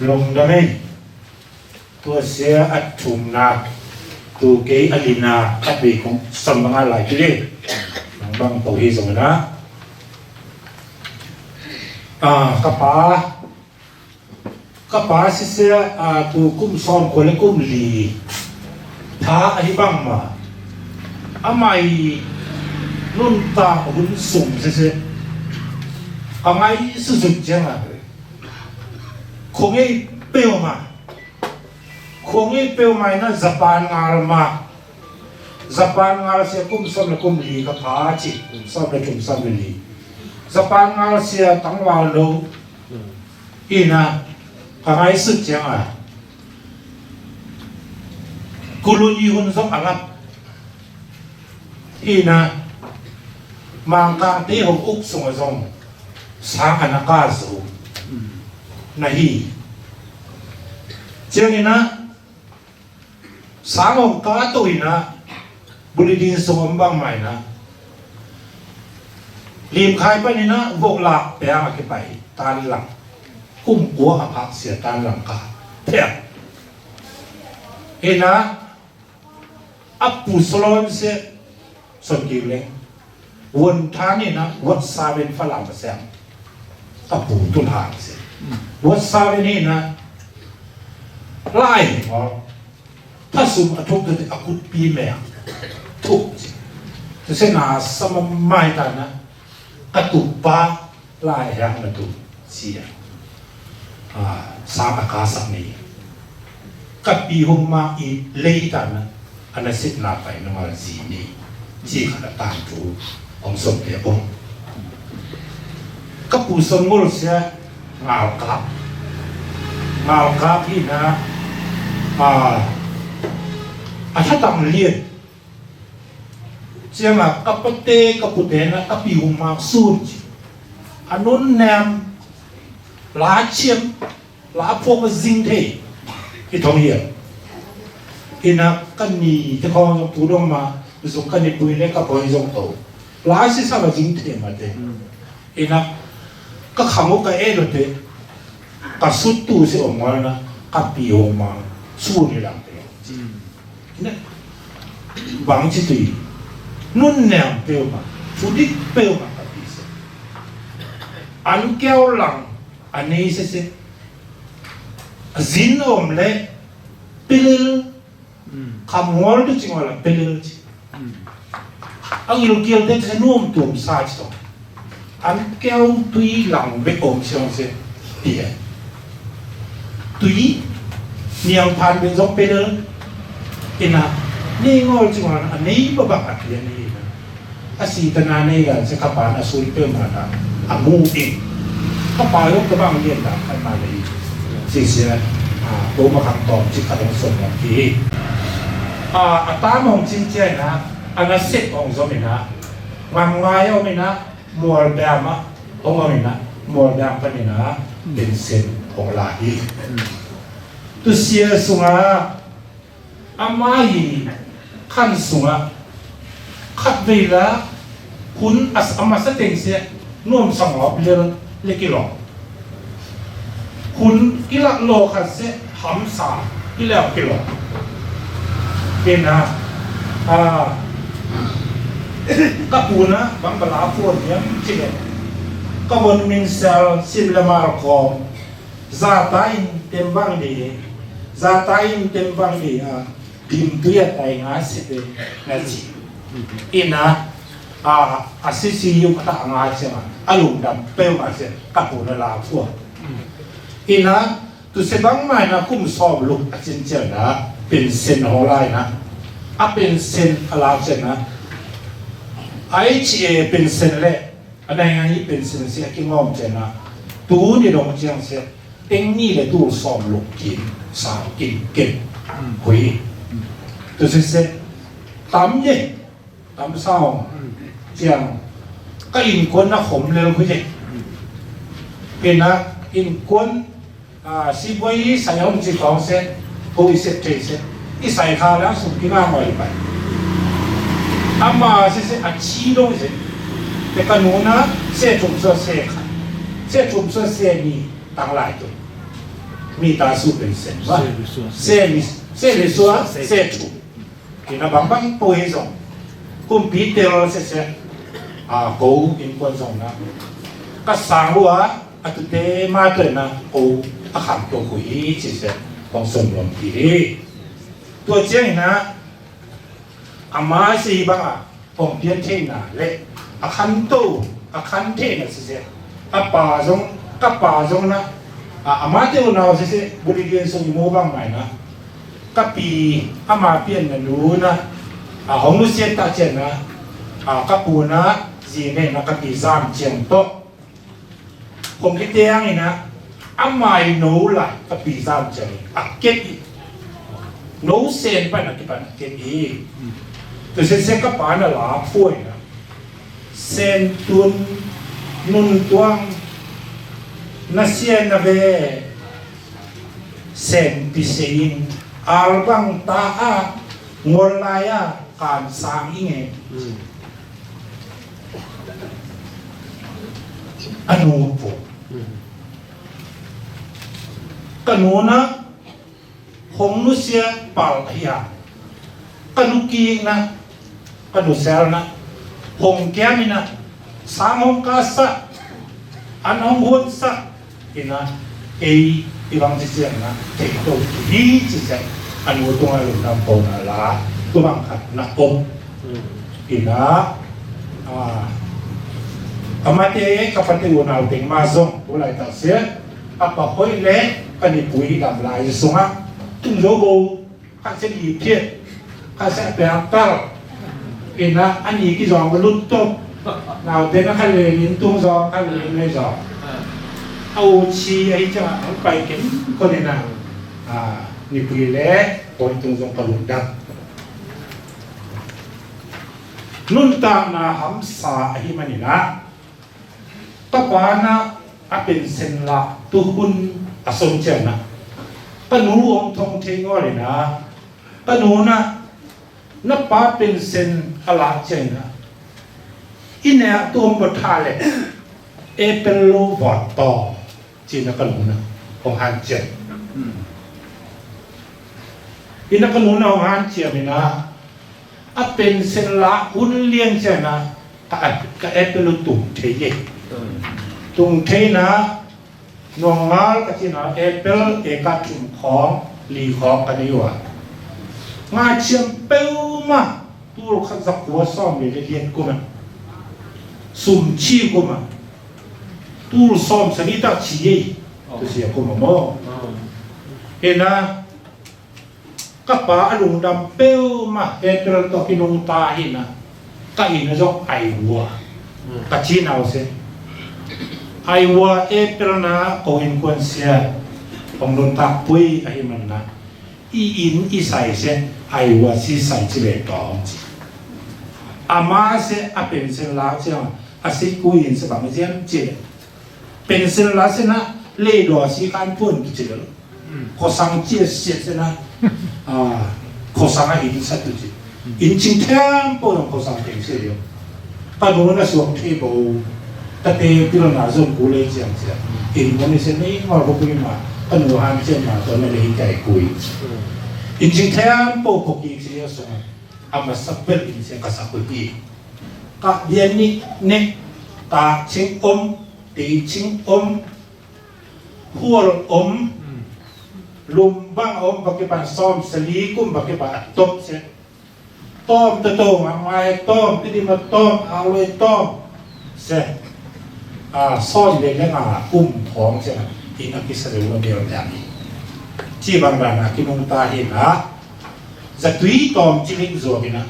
Lungdam ei. Tua sia a thumna, tu kei a lina, a bei kong sam banga lai kile. Nang bang to hi zong na. Ah, ka pa, ka pa sisia, ah, tu kum sawm kua le kum li pha ahi bangma, a mai nuntak hun sung sisia a ngai suzut cianga, khuangei peuhmah, khuangei peuhmah ina Japan ngal mah. Japan ngal sia kum sawm le kum li ka pha ci, kum sawm le kum sawm le li. Japan ngal sia tangval lo ina ka ngaisut cianga, kulun i hun zong a lap ina, Mangkangte hong uk sunga zong sang a na ka zo na hi. Ciangina sang hong ka to ina, bulidin sung om bangmah ina, limkhai pan ina vohlak peng a kipai tanlang, kum kua a phak sia tanlang ka pek ina, a pu Solon sia, Son Kiu Leng, Won Than ina, Wat Sa Ven Falam Pasiang, a pu Tun Hang sia, Wat Sa Ven ina, lai maw, thasum a thuk tete a kutpi meng thuk ci. Tua sia na sa mahmah hi ta na, ka tukpa lai hang na tu sia, ah, sang a kasak ni. Ka pi hong ma i lei ta na, a na sitna pai nungal zi ni, ci khat a tangthu hong sawmte om. Ka pu Son Ngol sia ngalkap, ngalkap hi na, ah, a thatang lian. Cianga ka pate, ka pute na ka pi hong mak sun ci. A nunnem, la ciam, la phuak a zing thei. I thong hiam. Ina ka ni te khawng zong tu dong ma, zong ka ni pui le ka poi zong to. La si sa ka zing thei ma te. Ina ka khang u ka e lo te. Ka sut tu si om ngal na, ka pi hong ma, sun hi lang te. Bang ci tui, nunnem peuhmah, thudik peuhmah ka pi se. An keu lang a nei sese. A zin a om le pelel, khamhual tu ci ngol a pelel ci. A ngilkial te se nuam tuam sa ci tawh. An keu tui lang bek om siang se pia. Tui niang phan bek zong pelel. Ina nei ngol ci ngol a nei babak a pia nei ina. A si tana nei gan se ka pan a sui pel mana a mu in. Ka pa yong ka bang lian da kan ma nei. Si sia, ah, bo ma kang tawm ci ka dong son ngam ki. Ah, a ta mong cin cia ina, a na sep ong zom ina. Ngam ngai om ina, mual bia ma, ong om ina, mual bia pan ina, pension ong la hi. Tu sia sunga, ama hi khan sungah khat vei la hun a, a masa teng sia nuam sangawp lel le kilawm. Hun kilak law khat sia hamsa kilawm kilawm. Kena, a, ka puna bang bala puan hiam cile ka von min sel sim le mar kawm. Zata in tembang di, zata in tembang di a, bimtui a tai nga sete na ci. Ina, a, a sisi yu kata nga sia ma, a lungdam peu nga sia, ka pu na la pua. Ina, tu se bang mai na kum sawm luk a cin cian na, pension ho lai na. A pension a la cian na. Ai ci e pension le, a nai ngai pension sia kingawm cian na. Tu ni dong ciang sia, teng ni le tu sawm luk kin, sang kin, kin. Hui. Tu sese tam ye, tam sao ciang ka innkuan na khom lel hui ye. Ina innkuan, a, siboi sai hong ci kong se, ko i sep thei se, i sai kha lang sum ki nga ngoi pai. Ama sese a ci dong se, te ka nu na se thum sua se kha, se thum sua se ni tang lai tu. Mi ta su pen sen ma. Se mi sua, se mi sua, se thum. Ina bangbang po hi zong kumpi tel sese, a, ko innkuan zong na ka sang lua, a tute ma tawh na ko a kham to ko hi ci se, kong som lom ti hi. Tua ciang ina ama si bang a kong pian theina le a khan to, a khan theina sese, a pa zong, ka pa zong na, a, ama te unau sese, buli lian sung i mu bang mai na ka pi, ama pian na nu na, a, hong nusiat ta cian na, a, ka pu na zi ne na ka pi zam ciang to. Kong kite ang ina, ama i no lai ka pi zam ciang a ket i. No sen pan a kipan a ket i. Tu sese ka pa na la phuai na. Sen tun, nun tuang, na sia na ve, sen pi se in, al bang ta a, ngol lai a, kan sang i nge. A nu pu. Ka nu na hong nusia pal ahi a, ka nu kikna, ka nu selna hong kiamina, sang hong kasa, an hong hunsa ina, ei i bang ciciangna thei to hi ciciang, a nu tunga lungdam pona la tu bang khat na om. Ina, a, amate ka pate unau teng ma zong tu laitak sia, a pa hoih le ka nipui dam lai sungah tung zo bo, khat sia i phiat, khat sia a pek tal. Ina a ni kizawng ka lut top. Naute na khat le nin tung zawng, khat le nin le zawng. A u ci ahi ciangah hong pai ken kon ina, a, nipui le hoih tung zong ka lut dam. Nuntakna hamsa ahi maninah ka pa na a pensen lak tuhun a son cianah ka nu om thong thei ngawlinah ka nu na, na pa pensen a lak cianah i nek tu om bawtha le e pel lo vawt tawh. Cina ka nuna hong hanciam. Ina ka nuna hong hanciam ina a pensen la hun lian ciana ka at, ka at pelu tung thei ye. Tung thei na nuang ngal ka cina apple e ka thum khawng li khawng ka nei ua. Nga ciam peuhmah tul khat za kua sawm le le lian kuma sum ci kuma tul sawm sani tak ci ei. Tu sia kuma maw? Hena ka pa a lungdam peuhmah apple tawh kinungta hina ka ina zong ai ua ka ci nau se. Ai ua apple na ko in kuan sia hong nuntak pui ahi manna i in i sai se ai ua si sai ci le tawng ci. Ama se a pensen lak ciang a si ku in se bang ziam ci le. Pensen la sena leidaw si kan puan tu ci le. Khosang ci a siat sena khosang a in sa tu ci. In cing thiam po dong khosang teng si le. Ka nu na suang thei bo. Ka te pil na zon ku lei ciang ciang in mo ni se nei ngol ko pui ma ka nu han ciang ma to na lei kai kui. In cing thiam po ko ki ci a song a ma sa pel in se ka sa kui ki. Ka bian ni ne ka cing om, te cing om, hual om, lum bang om, ba kipan sawm sali kum ba kipan a top se. Tawm to to nga ngai tawm, pidi ma tawm, a loi tawm se. A sawm le le nga kum thawng se. Ina kisa le ua bel dang hi. Ci bang dana kinungta hina. Zatui tawm ci ling zuak ina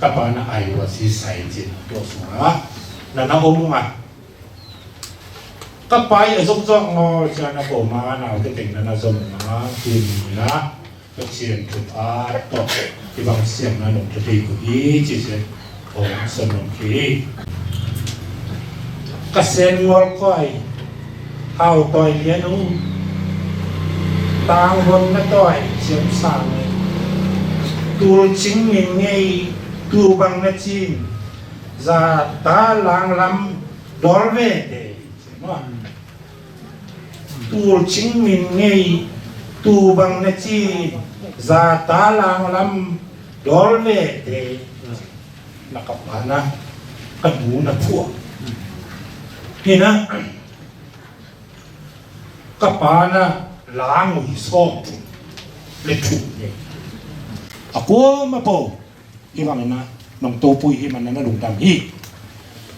ka pa na ai ua si sai cin tua sunga na na om nga. Ka pa i a zom zawk ngaw ciana ko ma nau te teng na na zom nga. Tuni na Pasian thupha tawh i bang siamna nong tha thei ko hi ci se hong son nong khi. Ka sen ngol koi hau toi lian u tang hon na toi siam sang e. Tul cing min ngei tu bang na cin za ta lang lam dol ve te. Tul cing min ngei tu bang na ci za ta lang lam dol ve te. Na ka pa na ka nu na phuak hi na ka pa na lang uh hi sawm thum le thum hi. A kuama po hi bangin a nong topui hi man na na lungdam hi.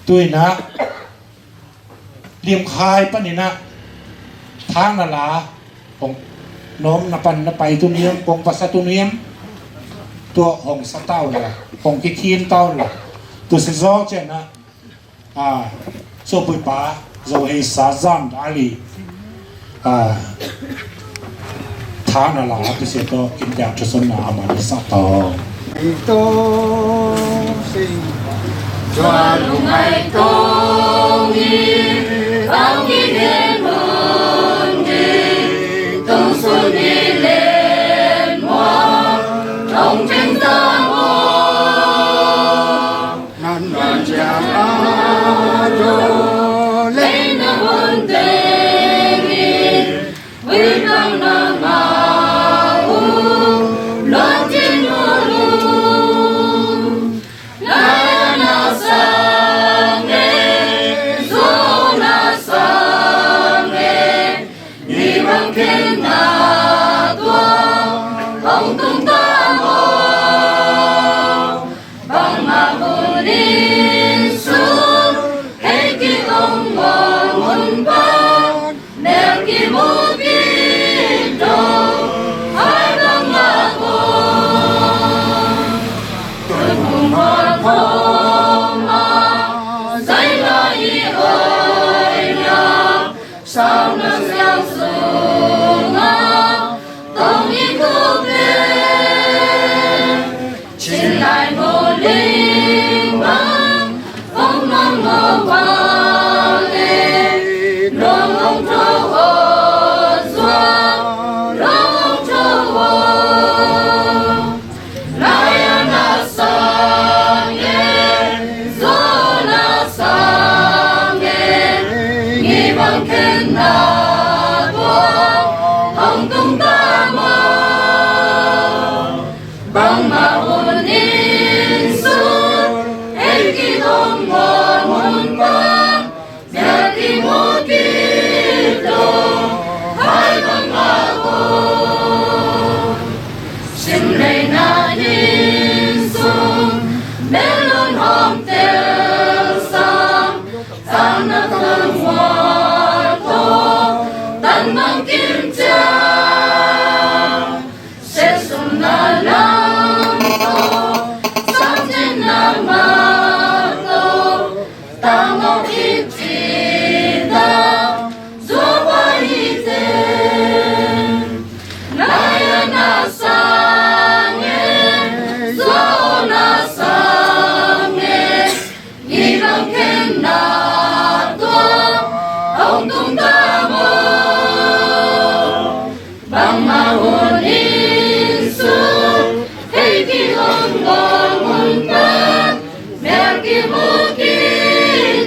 Tuina limkhai panina thang na la hong nom na pan na pai tu niam kong pasa tu niam tua hong sa tau la hong kikhin tau la tu si zo cena a sopui pa zo hei sa zam da li a thana la tu se to in dia tu son na ama ni sa to. Ito sing. Tua lungai tong i bang i den nun i tong sun i len mua tong teng ta mua. Nan nan jia a do lei na hon teng i witang na ma u lon tin u lu. Lai na sang e, zu na sang e, ni bang ken na tua hong tung ta mo. Bangmah hun in sung hei ki ong mong hun pan mel ki mu ki dong hai bangmah ong tun hong hon hong ma zai la i oi na. Sau na siang sunga tong i kute chin lai mo ling bang ong nong mo bang e long ong to o zua long ong to o. Lai a na sang e, zo na sang e, ngi bang ken na tua hong tung ta ma. Bangmah hun in sung hei ki ong mong hun pan mel ki mu ki dong hai bangmah ong sim lei na in sung mel lon hong tel sang tang na tang hua tong tang mang kim ciang. Sesum na lam to, samtin na ma to, tang o kiti ta, zua pa hi te. Lai a na sang e, zua o na sang e, ngi bang ken na tua hong tung ta mo. Bangmah hun in sung hei ki ong mong hun pan mel ki mu ki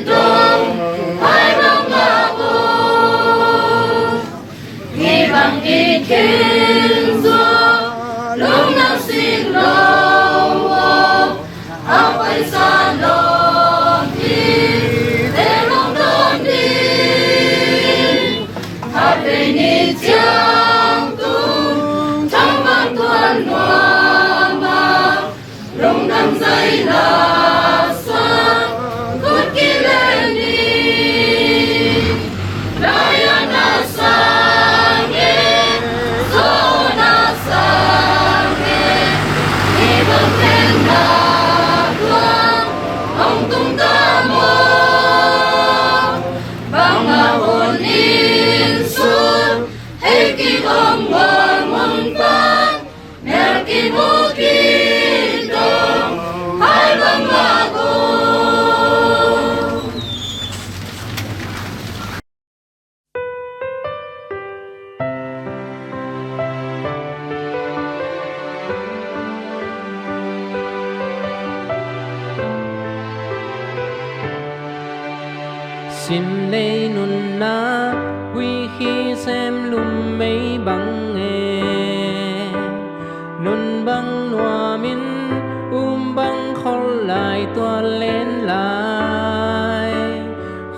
dong hai bangmah ong. Ngi bang i khin zua lung nang sing lo a paisa lo ki te long don ding. Khatvei ni ciang tung thang bang tuan nuam a lungdam zai la sa kut ki le ni. Lai a na sang e, zo Huih khih sem lum mei bang e, nun bang nuam in, um bang khol lai tual len lai.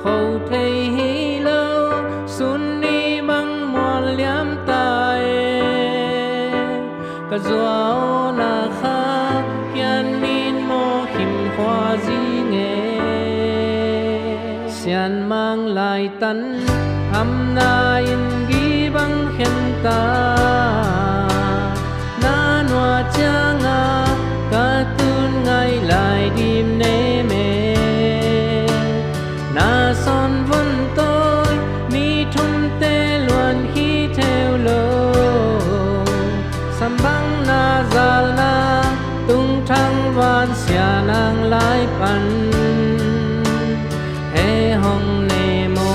Kho thei hi lo, sun ni bang mual liam ta e, ka zuau na kha, kian min maw khim khua zing e. Sian mang lai tan, hamna in gi bang khen ta, na nua cianga ka tun ngai lai dim nei me. Na son von toi, mi thumte luan hi theu lo. Sam bang na zal na, tung thang van sia nang lai pan, he hong ne maw.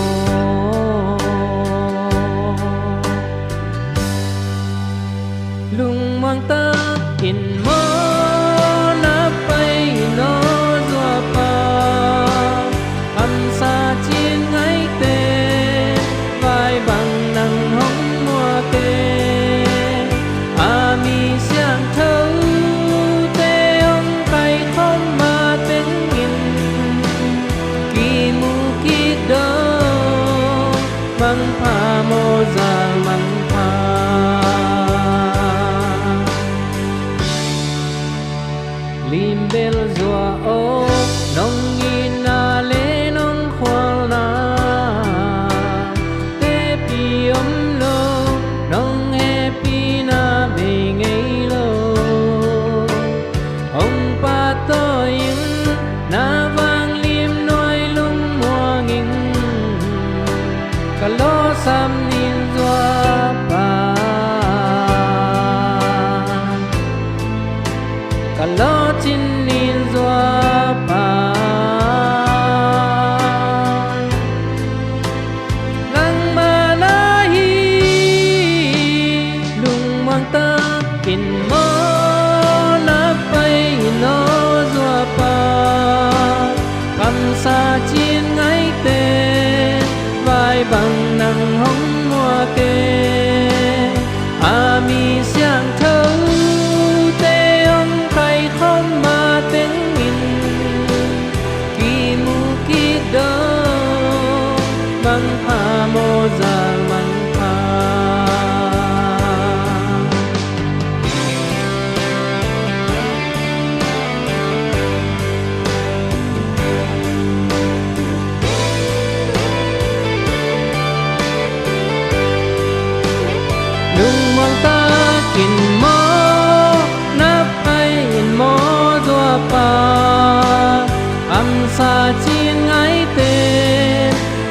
Lungmuang takin maw na pai in aw zuapa, kamsa cin ngaite, vai bang nang hong muak e. A mi siangthote hong kaikhawm matengin, kimu kik dong, mangpha maw zal mangpha. Limbel zua aw, nong itna le nong khualna, tepi om lo, nong hehpihna bei ngei lo. Hong pahtawi in, na vanglim nuai lungmuang in, ka lawsam nin zuapa, ka lawcin nin zuapa. Nangmah na hi, lungmuang takin maw na pai in aw zuapa, kamsa cin ngaite, vai bang nang hong muak e. A mi siangthote hong kaikhawm matengin, kimu kik dong, mangpha maw zal mangpha. Lungmuang takin maw na pai in maw zuapa, kamsa cin ngaite,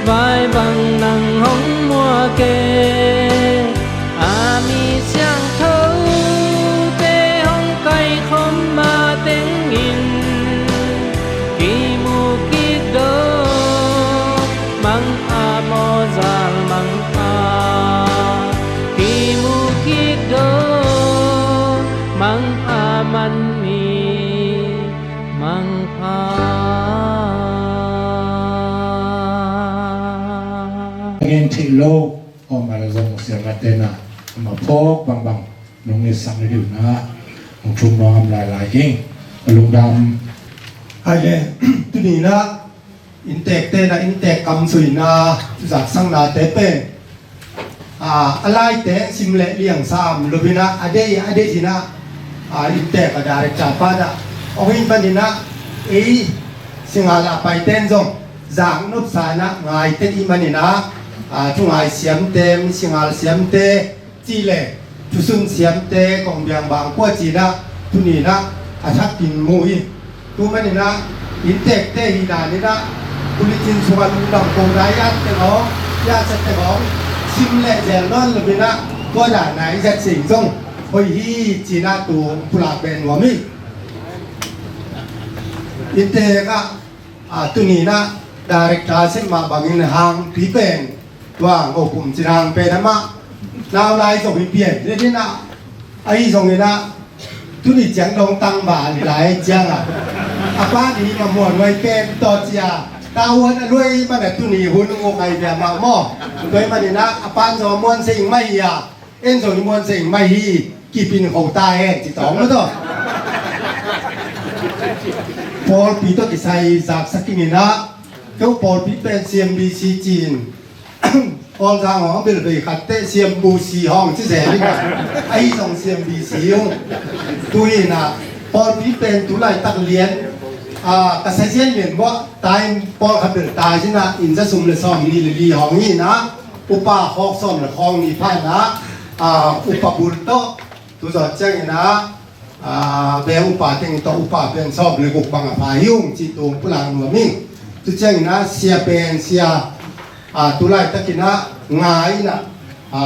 vai bang nang hong muak e. A mi siangthote hong kaikhawm matengin, kimu kik dong, mangpha maw zal mangpha. Kimu kik dong, mangpha man mi mangpha. Ngen theih lo. Aw, mah la zong siamate na, a ma phawk bangbang nong ngetsak na dih uh na, nong thum nuam lailai ing. A lungdam. Ai le, tuni na, inntekte na, inntek kamsui na, zaksaknate pen, a, a laite sim le liang sam lo hi na, a deih, a deih hi na, a, inntek a director pa na, ong hi manin na, ei, singal a paiten zong, zak nopsa na ngaite i manin a, a, thungai siamte, mi singal siamte, cih le thusun siamte, kong biang bang kua cih na, tuni na, a thakin mu hi. Tu manin a, inntekte hi na ni na, tulicin sungah lungdam ko na i at teng aw, i at teng aw, sim le zel nawn lo hi na, tua dan a i zat sing zong hoih hi cih na tu pulak ben nuam hi. Inntek ah, a, tuni na, director sim mah bangin hang pi pen, tua ngo kum cin hang pen amah, nau lai zong hi pian, le ni na, ahi zongin a, tuni ciang dong tang ba ni lai ciang a, a pa ni ma muan wai pen to cia, Tavuan a luai man a tuni hun uk ai bia mah maw. Tua hi manin ah a pan zong a muan se ing mai hi a, en zong i muan se ing mai hi. Kipin kho ta hen ci tawng maw tawh. Pawlpi tawh kisai zaksak ing in ah, keu pawlpi pen C M B C ci-in Paul Zang Hong bilvei khat teh C M B C Hong ci zel in ah, ahi zong C M B C ung. Tu in ah pawlpi pen tu laitak lian, a, ka sazian lian buah time pawlkhat bel tai in ah, inn za sum le sawm nih le li Hong in ah, upa khawk sawm le khawk nih pha in ah, a, upa bul tawh tu zawh ciangin ah, a, beng upa teng tawh upa pen sawm le guk bang a pha hi ung ci tu Pu Lang nuam ing. Tu ciangin ah sia pen sia, a, tu laitakin ah nga in ah, a,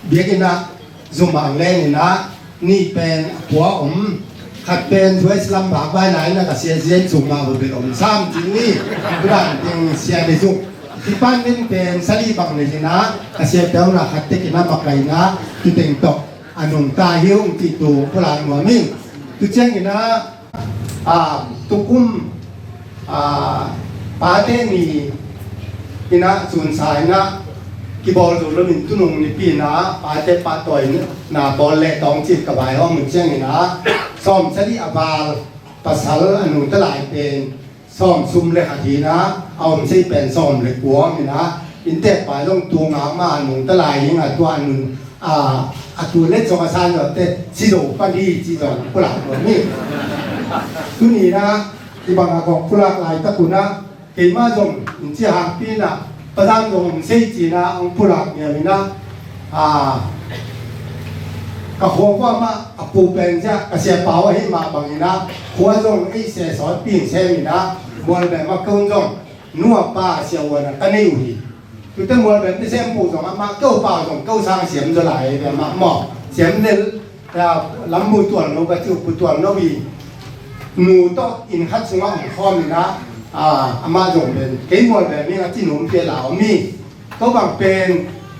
biakinn ah zum ang len in ah, nih pen a pua om, khat pen U S lam bak vai lai in ah ka sia zian sung mah bel om sam ci ni. Pu Lang teng sia le zuk, department pen sali bang le in ah ka sia teu na khat tekin ah makai in ah tu teng tawh a nungta hi ung ci tu Pu Lang nuam ing. Tu ciangin ah, a, tukum, a, pate ni in ah sunsa in ah kibawl zo loin tunung nipi in ah pate pahtawi na bawl leh tawng cih ka vaihawm uh ciangin ah, sawm sali a val pasal a nungta lai pen sawm sum le khat hi in ah, a om sei pen sawm le kua om in ah, inntekpa zong tu ngak mah a nungta lai hi in ah, tua a nun, a, a tu let zong a san zawh teh si zo pan hi ci zong pulak lo ni. Tuni in ah, i bang a gawk pulak laitak un ah, keimah zong in ci a hakpi in ah, Pa Zang zong om sei ci in ah, hong pulak niam in ah, a, ka khua khua mah a pu pen ziah ka sia pau ahi mah bangin ah, khua zong ei sia sawt ping sem in ah, mual beh mah keu zong nu a pa sia uan ah ka nei uh hi. Tute mual beh ni sem pu zong amah keu pau zong keu sang siam zaw lai beh mah maw. Siam del, a, lam bu tual no ka ci uh, pu tual no hi. Nu tawh inn khat sungah hong khawm in ah, a, amah zong pen kei mual beh mi a ci num pia la om hi. Ko bang pen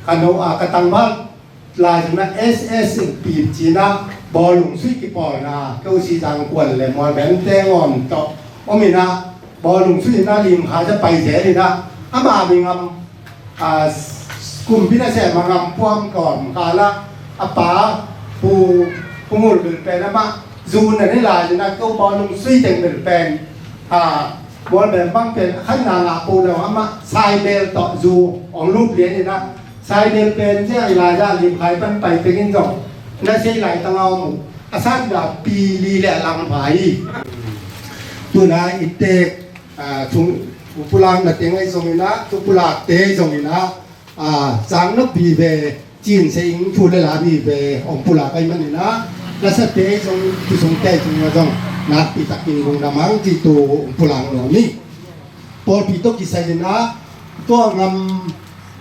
ka no a ka tangval lai zong na S S in pip ci in ah, bawlung sui kipawlna keu si zang kuan le mual bem teng om tawh om in ah, bawlung sui in ah lim kha za pai zel in ah, ama mi ngam, a, kumpi na sem a ngam puam kawm kha la, a pa pu, pu ngul bil pen amah zu na ni lai in ah, keu bawlung sui teng bil pen, a, mual bem bang pen a khan na ngah pu lo amah sai bel tawh zu ong lup lian in ah, Saibel pen ziah i lai zah limkhai pan pai tengin zong na sei lai tangau mu a san ga pi li le a lang pha hi. Tuna i tek, a, thung pulak na teng ai zong ina, thu pulak te zong ina, a, sang na pi ve cin se ing thu le la pi ve ong pulak ai man ina, na sa te zong thu sung te zong na zong nak pi tak in lung na mang ci tu ong pulak lo ni. Pawlpi tawh kisai ina, tua ngam,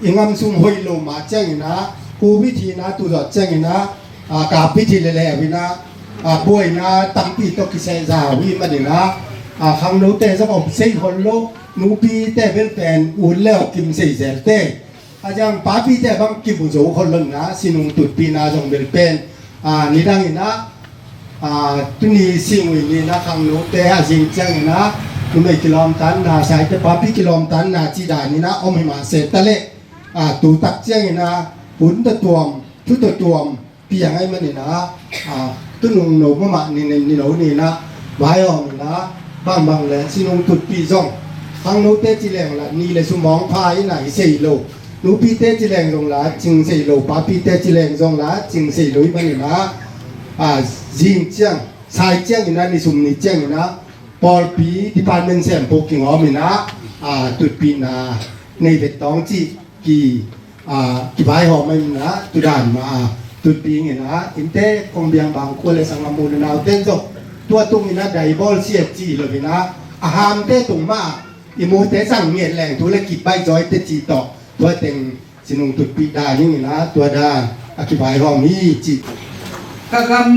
i ngam sung hoih lo mah ciangina, covid hina tu zawh ciangina, a, kapit hi lele awina, a, buaina tampi tawh kisai za uh hi manina, a, khangnote zong om sei hon lo, nupite bel pen un le awkim sei zelte. A ciang papite bang kimu zo hon lo na, sinung tutpina zong bel pen, a, nidangina, a, tuni singui nina khangnote a zing ciangina, numei kilawmtanna, saite papi kilawmtanna ci danina om hi mah se ta leh, a, tu tak ciangina, hun tawh tuam, thu tawh tuam, piang ai manina, a, tunung no mahmah ni, ni, ni lo nina, vai awngina, bangbang le, sinung tutpi zong, khangnote ci leng la, ni le sumawng pha ina i sei lo, nupite ci leng zong la, cing sei lo, papite ci leng zong la, cing sei lo i manina, a, zing ciang, sai ciangina, ni sum ni ciangina, pawlpi department sem pu kingawmina, a, tutpina, nei vet tawng ci, ki, a, kivaihawm a ina, tudan ma, a, tutpi ina, inte kong biang bang khua le sangam u le nau ten zong, tua tung ina dai bawl siat ci lo ina, a hamte tung ma, i mute sang miat leng thu le kip bai zawi te ci tawh, tua teng sinung tutpi dan ing ina, tua dan a kivaihawm hi ci. Ka gam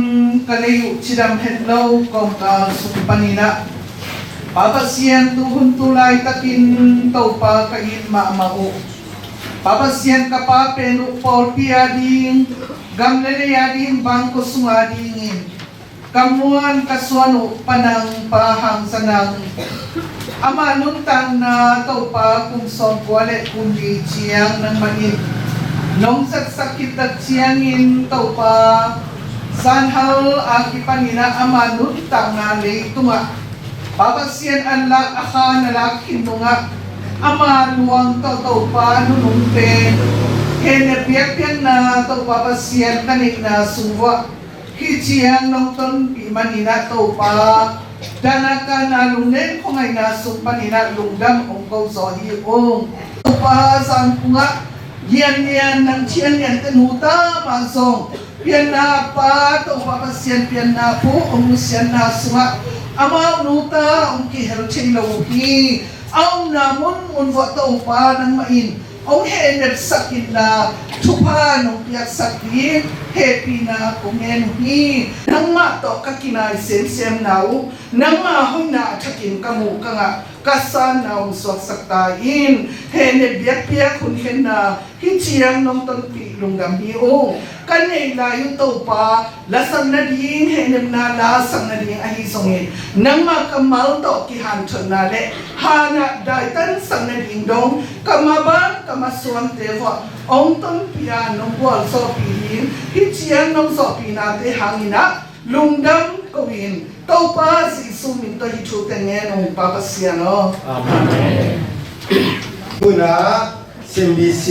ka lei uh cidam het lo kawmkal sung paninah Pa Pasian tuhun tu laitakin Topa ka it mahmah uh. Pa Pasian ka Pa pen uh pawlpi a ding, gam le lei a ding, bangkua sung a dingin ka muan ka suan uh Pa nang, Pa Hang Za Nang, Ama nuntakna Topa kum sawmkua le kum li ciang nangmah in nong zatsak khit tak ciangin Topa zanhal a kipanin ah ama nuntakna leitungah Pa Pasian an lak a kha na lak khin nungah ama luang tawh Topa nunung pen hehnem biakpiakna Topa Pasian ka neihna sung vuah hih ciang nong tonpih manin ah Topa, danakana lungnem khuangaihna sung panin ah lungdam ong ko zaw hi ung. Topa, zan phungah lianlian nang thianlian te nuta mah zong pianna pa Topa Pasian pianna pu ong nusiatna sungah amau nuta ong kihel thei lo uh hi. A omna munmun vuah Topa nangmah in ong hehnepsak inla thupha nong piaksak ding hehpihna kong ngen uh hi. Nangmah tawh ka kinai semsemna uh nangmah hoihna a thakin ka muh ka ngah ka sanna ong suaksak ta in. Hehnep biakpiak hunkhenna hih ciang nong tonpih lungdam hi ung. Ka neih lai uh Topa, lasak nading, hehnepna lasak nading ahi zongin nangmah kammal tawh kihanthotna le hanah daitansak nading dong ka maban ka masuamte vuah ong tonpih a nong gualzawhpih ding hih ciang nong zawhpihnate hangin ah lungdam ko in Topa Jesu min tawh hih thute ngen ung Pa Pasian aw. Amen. Tuna C M B C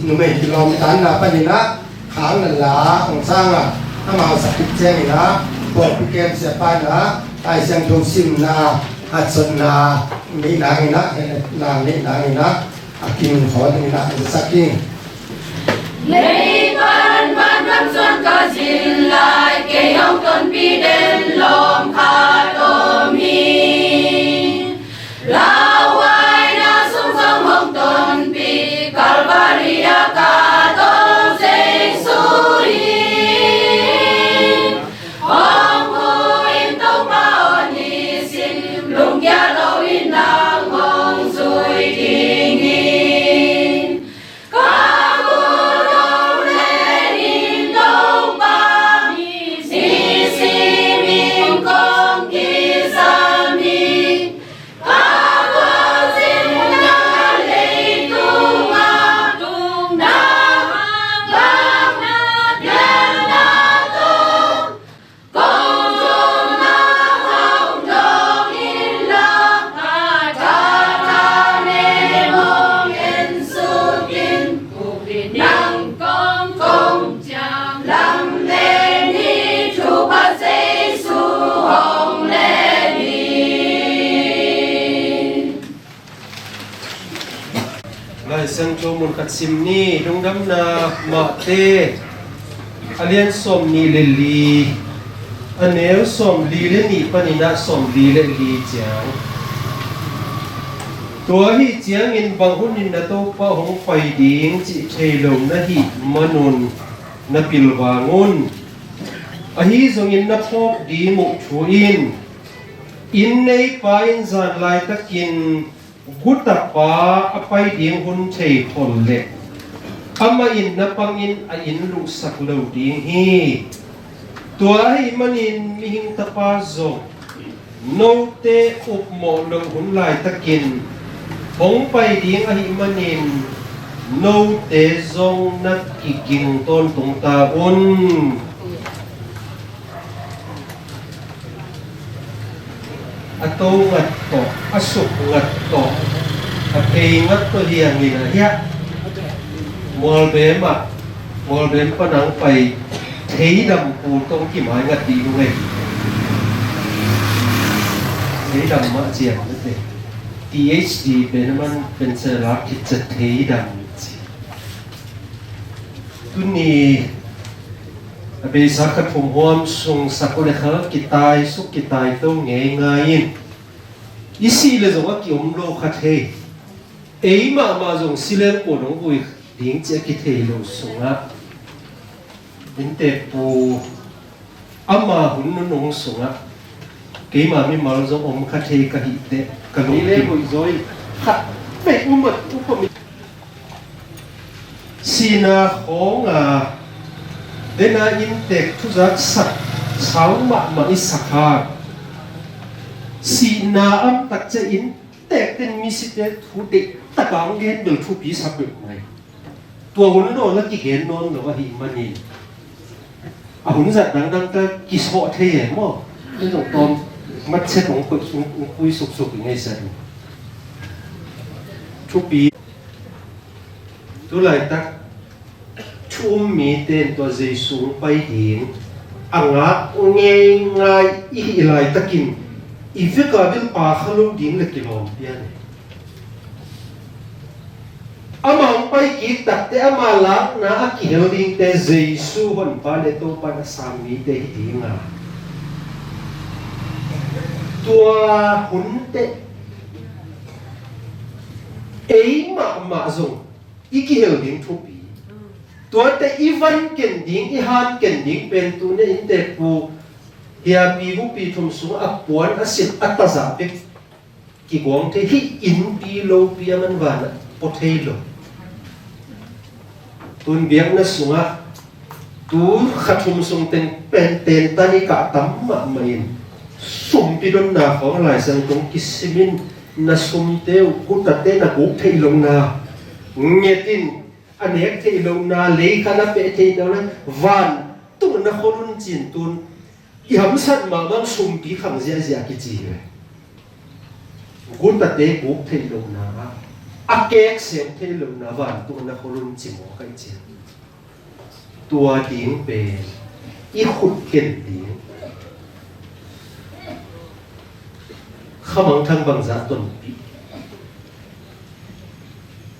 numei kilawm tanna panin ah khang na la ong sang a, amau sak khit ciangin ah pawlpi kem siapa in ah Lai Siangtho simna hatsotna neih nangin ah, hehnepna neih nangin ah a kin khaw dingin ah a sak ing. Leipan van gam suan ka zin lai, kei hong tonpih den lawm khat om hi. Lauhuaina sung zong hong tonpih, Kalvari ah ka tawng Jesu hi. Hong hu in Topa aw, nisim lungkia loin nang hong zui ding hi. Ka khut hong leh in Topa, nisimin kong kisam hi. Ka khuazin na leitungah, na hang bang na pianna tawh, kong zumna hong dawng inla, ka thanem hong en suk in. Nang kong kong ciang lam len hi, thupha Jesu hong len hi. Lai Siangtho mun khat sim ni. Lungdamna Mate a lian sawmnih le li, a neu sawmli le nih panin ah sawmli le li ciang. Tua ahih ciangin bang hunin na Topa hong pai ding cih thei lo na hih manun na pilvang un. Ahi zongin na phawk ding uh thu in, inn neipa in zan laitakin gutapa a pai ding hun thei khol leh amah in na pangin a inn luhsak lo ding hi. Tua ahih manin mihing tapa zong note upmawh loh hun laitakin hong pai ding ahih manin note zong na kiging tawntung ta un. A to ngat tawh, a suk ngat tawh, a thei ngat tawh liangin a hiah Mualbem ah, Mualbem panang pai theidam pu tawh kimai ngat dih nung ei. Theidam mah ciang nate. T H D pen man pen se lak khit cia theidam ci. Tuni a beisa khat phumhuam sung sak uh le khal kitai suk kitai to ngeingai in i sih le zong a kiom lo khat hei. Ei mahmah zong si leng kuan hong vui ding ci a kithei lo sungah innteekpu ama hun nunung sungah keima mimal zong om kha thei ka hih teh ka lungkim. Khat pek umat upa mi sihna khawng a dena innteek thuzak sak sau mahmah i sak a, sihna am takcia in Tek ten misite thu deihtak a hong gen bel thupi sa peuhmah hi. Tua hun lo la kigen nawn lo ahih manin a hun zat dangdang ta kisawh thei e maw? Ken zong tawm matchet hong pui, hong pui suksuk i ngaihsat uh. Thupi. Tu laitak thu um mite in tua Jesu hong pai ding a ngak ngeingai i hih laitakin i vek a bil pa kha lo ding le kilawm pian e. Ama hong pai kik takte ama lakna a kihel dingte Jesu Honpa le Topa in a sang mite hi ding a, tua hun teh ei mahmah zong i kihel ding thupi. Tuate i van ken ding, i han ken ding pen tuni in tek pu hiapi bupi thum sung a puan a sit a tazah bek kiguang thei hi. Innpi lopi a man vanah pua thei lo. Tun biakna sungah tu kha thum sung teng pen tentan i kah tam mahmah in sumpi donna khawng a Lai Siangtho kisimin na sumte uh gutate na guk theih lohna ngetin a nek theih lohna lei kha na peh theih lohna vantung na khol un cin tun i hamsat mahmah sumpi khang ziahziah kici hi ve. Gutate guk theih lohna ah a kek sem theih lohna vantung na khol un ci maw kai cian. Tua ding pen i khut ken ding. Khamangthang bangzah tonpih.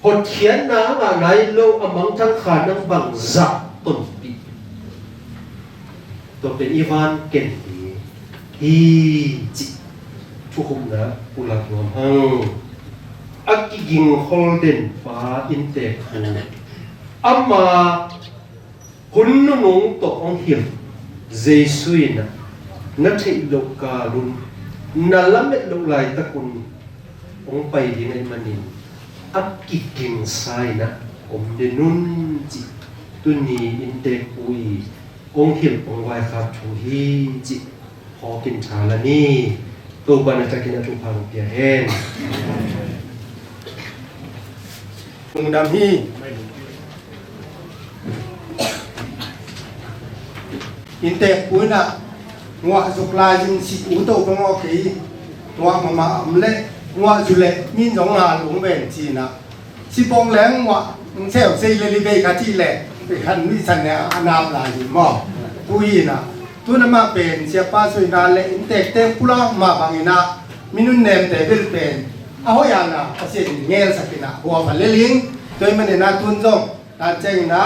Hotkhiatna a ngah nai lo a mangthang kha nang bangzah tonpih. Tua pen i van ken ding hi cih thukhupna pulak nuam hang. A kiging khol den pa in tek pu ama hun nunung tawh hong hilh Jesu in ah na theih loh kalun na lamet loh laitakun hong pai ding ahih manin a kigingsa in ah om den un cih tuni in tek pu i hong hilh hong vaikhak thu hi cih hawkin tha la ni. Topa na takin a thupha hong pia hen. Lungdam hi. Inntek pu in ah nguah zuk lai zin si u to pang aw kei. Nguah mahmah om leh nguah zu leh min zong ngal ung ven ci in ah. Sipong leng nguah, ngseu sei le li bei ka cih leh, bei khan nuih san ne a nap lai hi maw? Pu hi na, tu na mah pen, siapa suina le inntek teng pulak mah bang ina, minun nemte bil pen, a hoih ana, Pasian in ngelsak ina, hua va leling, tua hi man ina tun zong, tan ceng ina,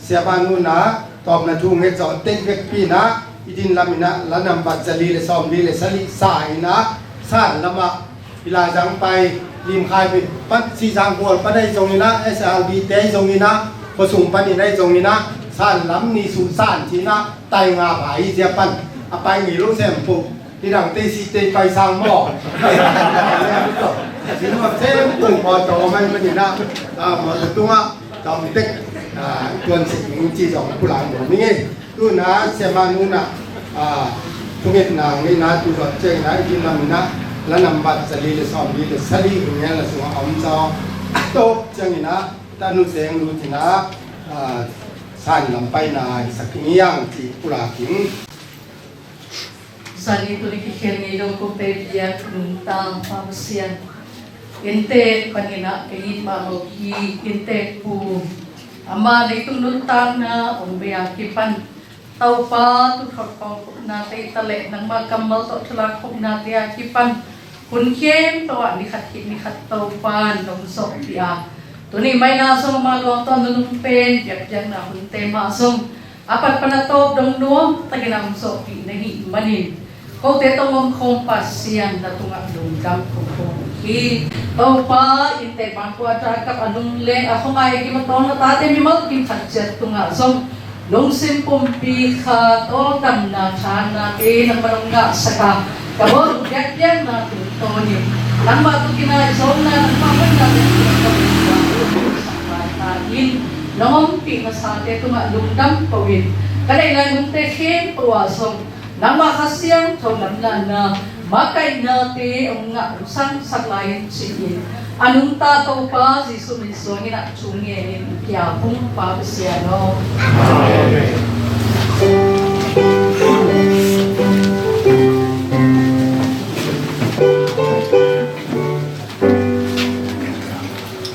siapa nuna, tawpna thu nget zawh tek vekpi ina, i din lam ina, la nambat zali le sawmli le sali sa ina, san lama, Pi Lai Zang pai, Lim Khai Pi, pan Sisang Kual pan ahi zong ina, S R B te ahi zong ina, Khua Sung pan ina ahi zong ina, san lam ni su san ci ina, tai nga pai zia pan, a pai ngei lo sem pu, ni dang te si te pai sang maw. Ni maw sem pu maw to mai man ina, a, maw to tunga, Tawm tek, ah, tuan sik ning ci zong pulang lo ning ei. Tu na siapa nuna, ah, thungetna ngeina tu zong ciang ina, i din lam ina, la nambat zali le sawmli le sali hing ngen la sungah a om zaw. Tawp ciang ina, tanu seng lu cina, ah, san lam paina i sak ning ei ang ci pulakin. Zani tuni kikhen ngei lo ko pe biak nungta Pa Pasian. Inntek panin ah kei it mah lo hi, inntek pu. Ama leitung nuntakna hong bei a kipan Topa tuthot khopnate i ta leh nangmah kammal tawh thulak khopnate a kipan hun khempeuh ah ni khat khit ni khat Topa in hong zawhpih a, tuni maina zong ama luang tawh nunung pen biakpiakna hunte mah zong a pat pan a tawp dong nuam takin a hong zawhpih na hih manin, kote tawh om khawm Pasian na tungah lungdam kong ko hi. Topa, inntek bang kua ta kap a lung le a khawngai a kim a tawng a tate mimal kim khat ciat tungah zong lungsim pumpi kha tawldamna thanate nangmah nong ngahsak a, ka bawl biakpiakna tungtawnin nangmah tungin a i zawlna nangmah hoihna tungtawnin sak lai ta in, nong ompih masate tungah lungdam ko in, ka neih lai hunte khempeuh ah zong nangmah Kha Siangtho lamdanna Makaihnate hong ngah sak lai in ci-in a nungta Topa Jesuh min suangin a thu ngenin kia hong Pa Pasian aw. Amen.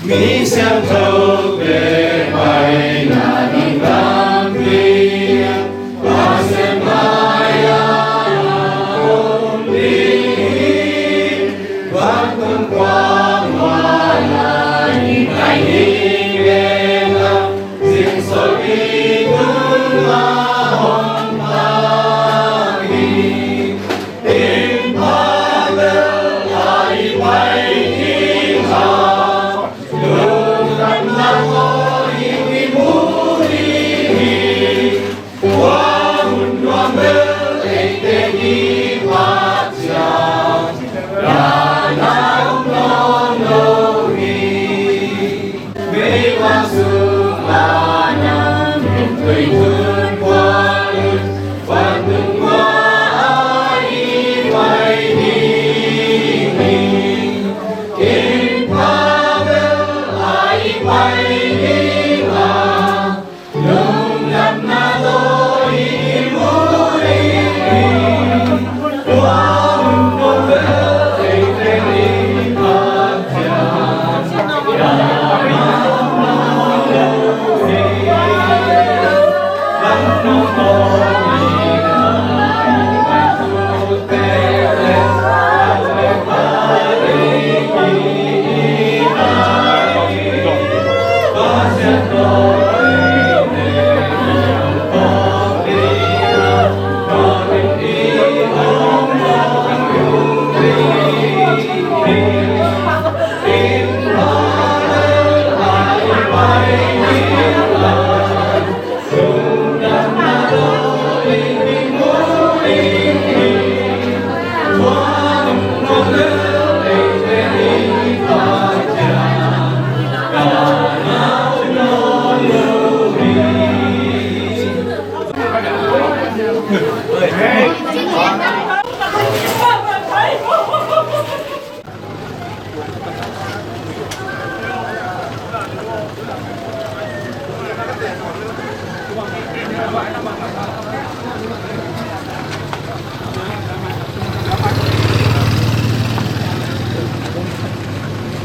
Mi siangthote paina ding lampi ah Pasian mai-ah om ding hi. Vantung khuamual ah i pai ding leh zingsol i tungah om ta hi. Inn pha bel ah i pai ding a, lungdamna tawh i mu ding hi. Tua hun nuam bel eite i phat ciang dahna om nawn lo hi. Meipa sung a nam tui tun khual un, vantung khuaah i pai ding hi. Inn pha bel ah i pai ding a, lungdamna tawh i mu ding hi. Tua hun nuam bel eite i phat ciang dahna om nawn lo hi.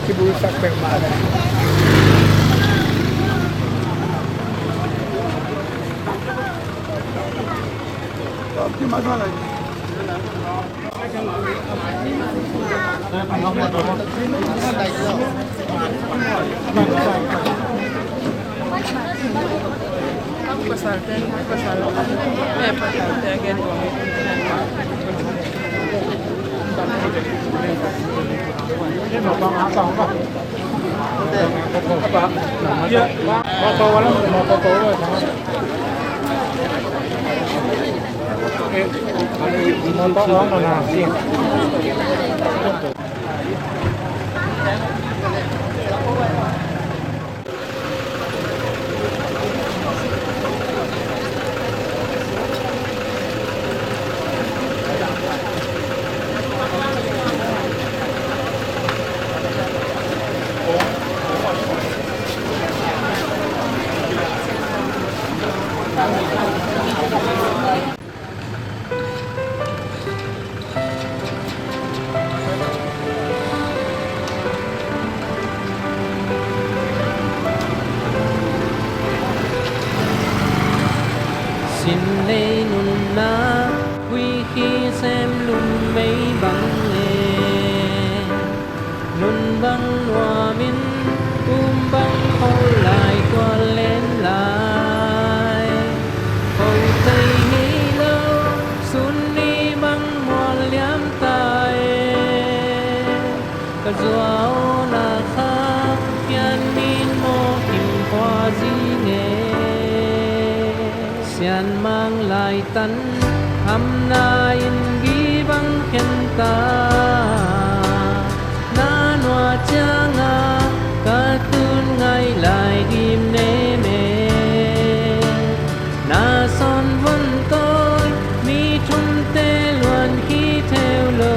Kibulsak peuhmah le. Sin nei nunna, huih hi sem lum mei bang e. Nun bang nuamin um bang khol lai tual len lai. Khol thei ngei lo sun ni bang mual liam ta e. Ka zuau na kha pian min maw kim khua zi nge. Sian mang lai tan hamna in gi bang khen ta. Na nua cianga ka tun ngai lai dim ne me. Na son von toi mi thumte luan khi theu lo.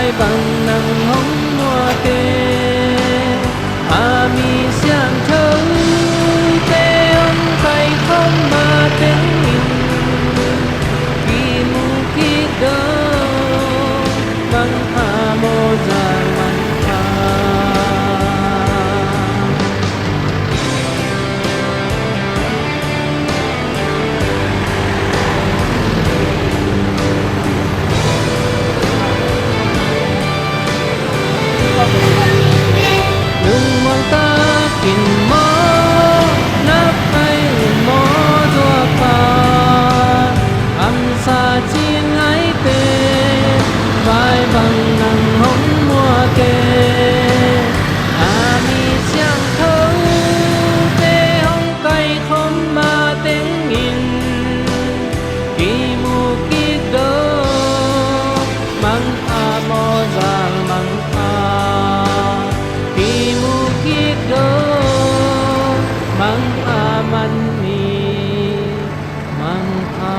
Bang nang hong muate, a mi siangthote hong kaikhop mateng in, kimu kik dong, mangpha mawh zal mangpha. Lungmuang takin maw, na pai un maw, tua pa, hamsa cin ngaite, vai bang nang hong muate, a mi siangthote hong kaikhop mateng in, kimu kik dong, mangpha mawh zal mangpha, kimu kik dong, mangpha man ni, mangpha.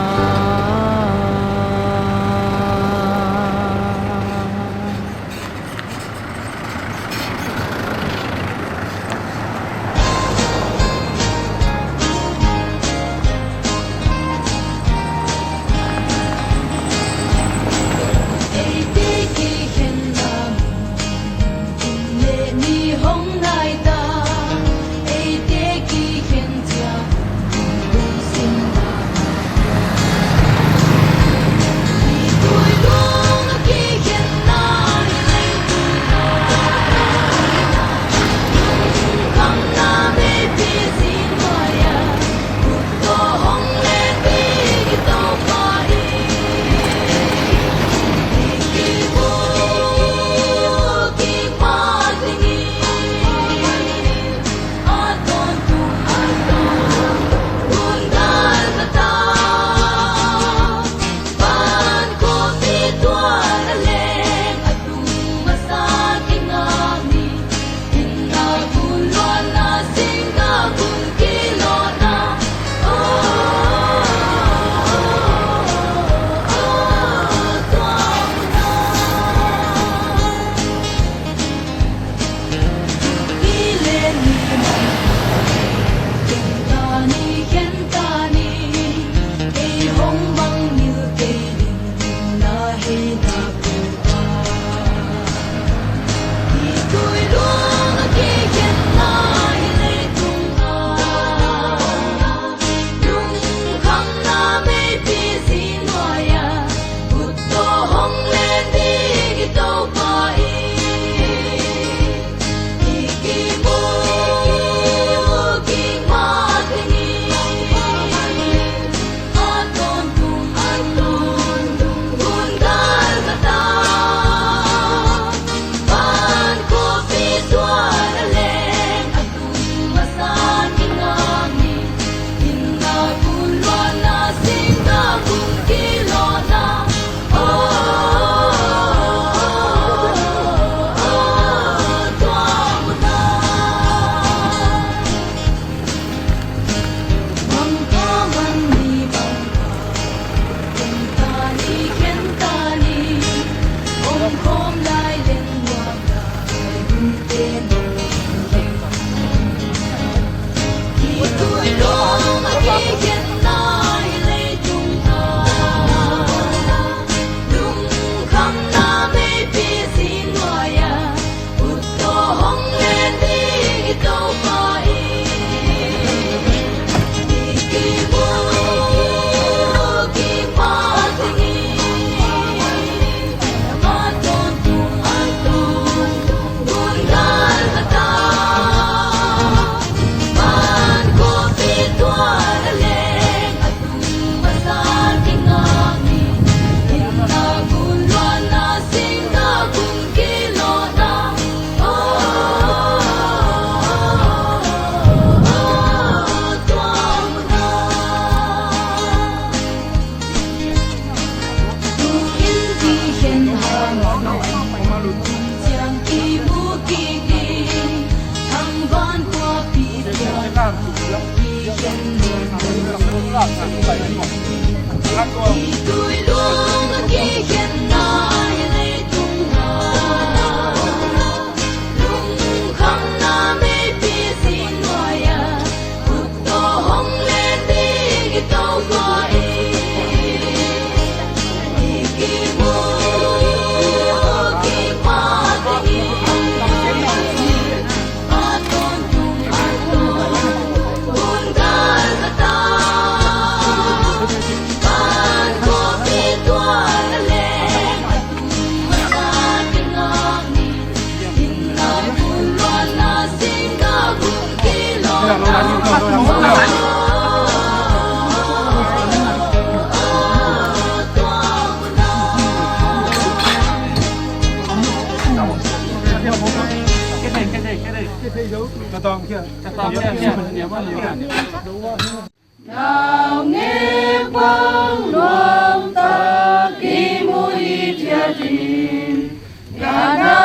Naungek bang nuamtak i mu i thiat in, ka na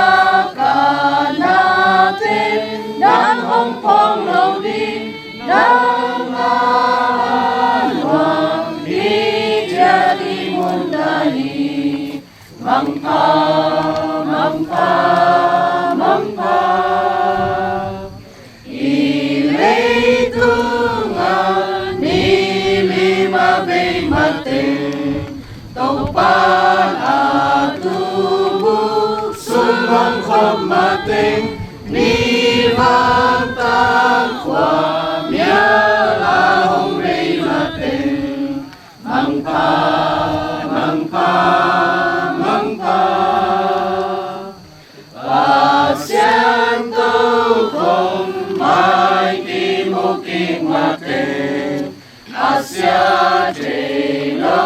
ka na te nang hong phong lo ding, nang a nuam i thiat i mun na hi. Mangpha, mangpha, mangpha. I leitung a ni lima bei mateng, Topa a tu bu sum hong khop mateng, ni vantang khua mial a hong bei mateng. Mangpha, mangpha, mangpha. Pasian tokhom mai kimu kik mateng, a sia thei lo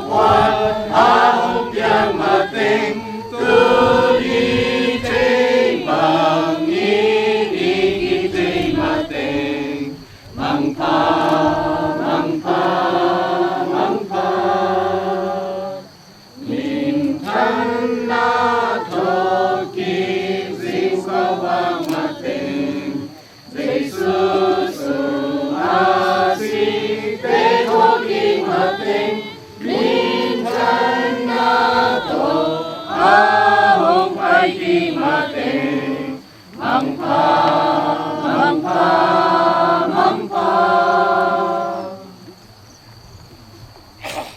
puan a hong piang mateng, tuni thei bangin i kithei mateng. Mangpha, mangpha, mangpha. Minthanna thawhkik zing kawk mateng, Jesu sung a site thawhkik mateng, minthanna tawh a hong paikik mateng. Mangpha, mangpha, mangpha.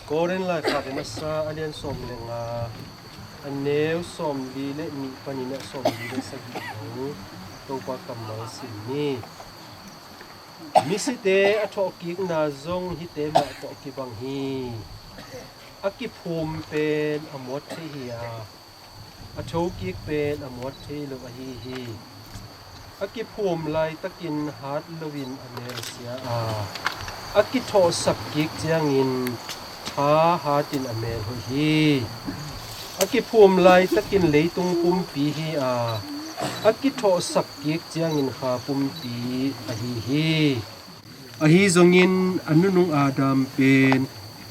Korin laikhak a masa a lian sawm le nga, a neu sawmli le nih panin a sawmli le sagih dong Topa kammal sim ni. Misite a thawhkikna zong hihte mah tawh kibang hi. A kiphum pen a muat thei hi a, a thokik pen a muat thei lo ahi hi. A kiphum laitakin hat loin a melsia a, a kithawhsak kik ciangin tha hatin a mel hoih hi. A kiphum laitakin leitung pumpi hi a, a kithawhsak kik ciangin kha pumpi ahi hi. Ahi zongin a nunung Adam pen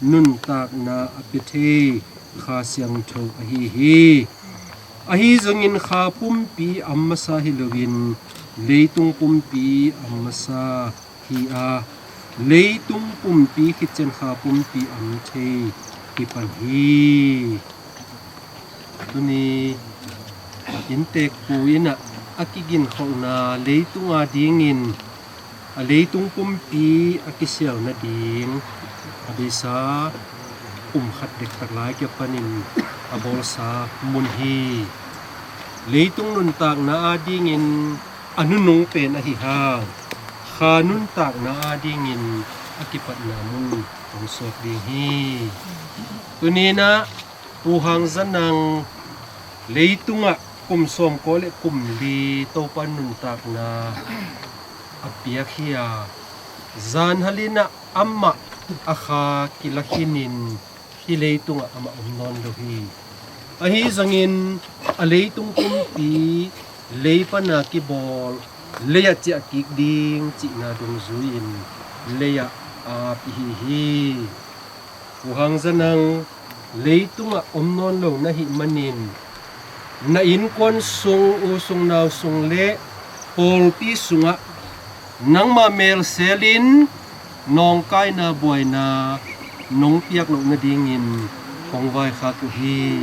nuntakna a pia thei Kha Siangtho ahi hi. Ahi zongin kha pumpi a om masa hi loin leitung pumpi a om masa hi a, leitung pumpi khit ciang kha pumpi a om thei hi pan hi. Tuni inntek pu in ah a kiginkholhna leitung adingin a leitung pumpi a kisial nading a beisa kum khat dektak lai kia panin a bawlsa mun hi. Leitung nuntakna adingin a nunung pen ahi hang, kha nuntakna adingin a kipatna mun hong suak ding hi. Tuni in ah Pu Hang Za Nang leitungah kum sawmkua le kum li Topa nuntakna a piak hi a, zan halin ah amah a kha kila khinin hih leitungah amah om nawn lo hi. Ahi zongin a leitung pumpi lei pana kibawl, leiah ciah kik ding cihna dungzui-in leiah a ap hi hi. Pu Hang Za Nang leitungah om nawn lo na hih manin na innkuan sung, u sung, nau sung le pawlpi sungah nangma melselin nawngkaina buaina nong piak loh nadingin kong vaikhak uh hi.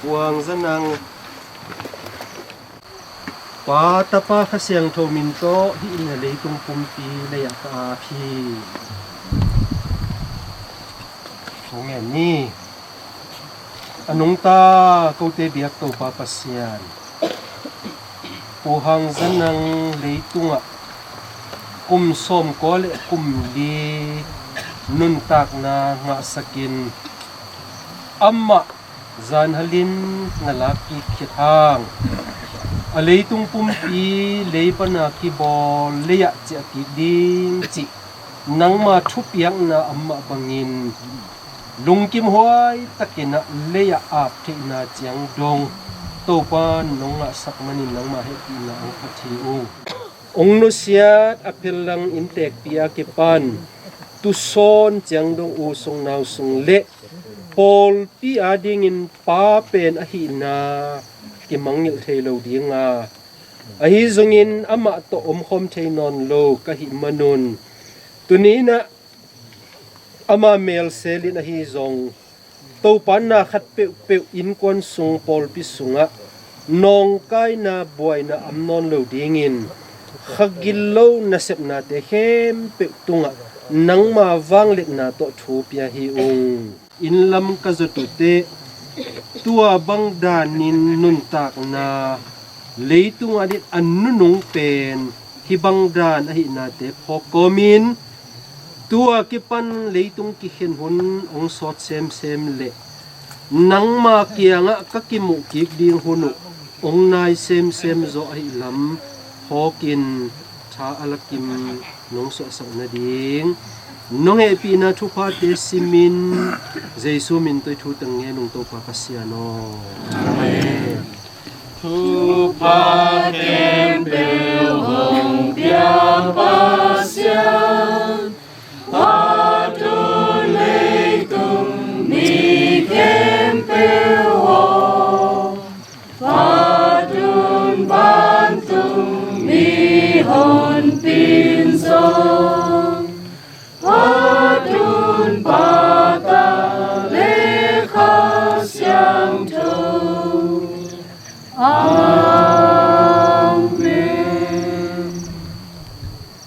Pu Hang Za Nang, Pa, Tapa, Kha Siangtho min tawh hih in a leitung pumpi leiah ka ap hi. Amen ni. A nungta kote biak Topa Pasian, Pu Hang Za Nang leitungah kum sawmkua le kum li nuntakna ngahsakin amah zan halin na lak kik khit hang a leitung pumpi lei pana kibawl, leiah ciah kik ding cih nangma thupiakna amah bangin lungkim huai takin ah leiah ap theihna ciang dong Topa nong ngahsak manin nangmah hehpihna hong phat hi ung. Hong nusiat a phellang inntekpi a kipan tusawn ciang dong u sung nau sung le pawlpi adingin pa pen ahihna kimangngilh thei lo ding a, ahi zongin amah tawh omkhawm thei nawn lo ka hih manun, tuni-in ah ama mel selin ahi zong Topa na khat peuhpeuh innkuan sung pawlpi sungah nawngkaina buaina om nawn lo dingin kha gilo nasepnate khempeuh tungah nangma vangliatna tawh thu pia hi ung. Inn lam ka zawh uh teh, tua bang danin nuntakna leitung adingin a nunung pen hih bang dan ahihnate phawk kawmin, tua kipan leitung kikhen hun hong sawt semsem le nangma kiangah ka kimuh kik ding hun uh hong nai semsem zaw ahih lam phawkin tha a lakim nong suahsak nading nong hehpihna thuphate simin Jesu min tawh thu tang ngen ung Topa Pasian aw. Amen. Thupha khempeuh hong pia Pasian, phat un leitung mi khempeuh aw, phat un vantung mihonpi in zong, phat un Pa, Ta le Kha Siangtho. Amen.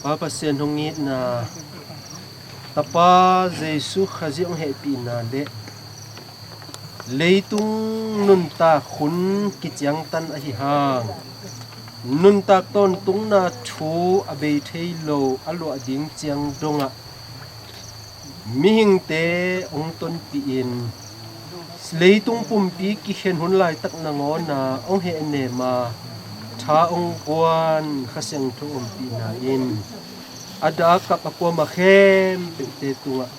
Pa Pasian hong itna, Tapa Jesu Khazih hong hehpihna le leitung nuntak hun kiciangtan ahi hang, nuntak tawntungna thu a bei thei lo a luah ding ciang dongah mihingte hong tonpihin, leitung pumpi kikhen hun laitak nangawna hong hehnem a, tha hong guan Kha Siangtho ompihna in a dak a kap a kuamah khempeuhte tungah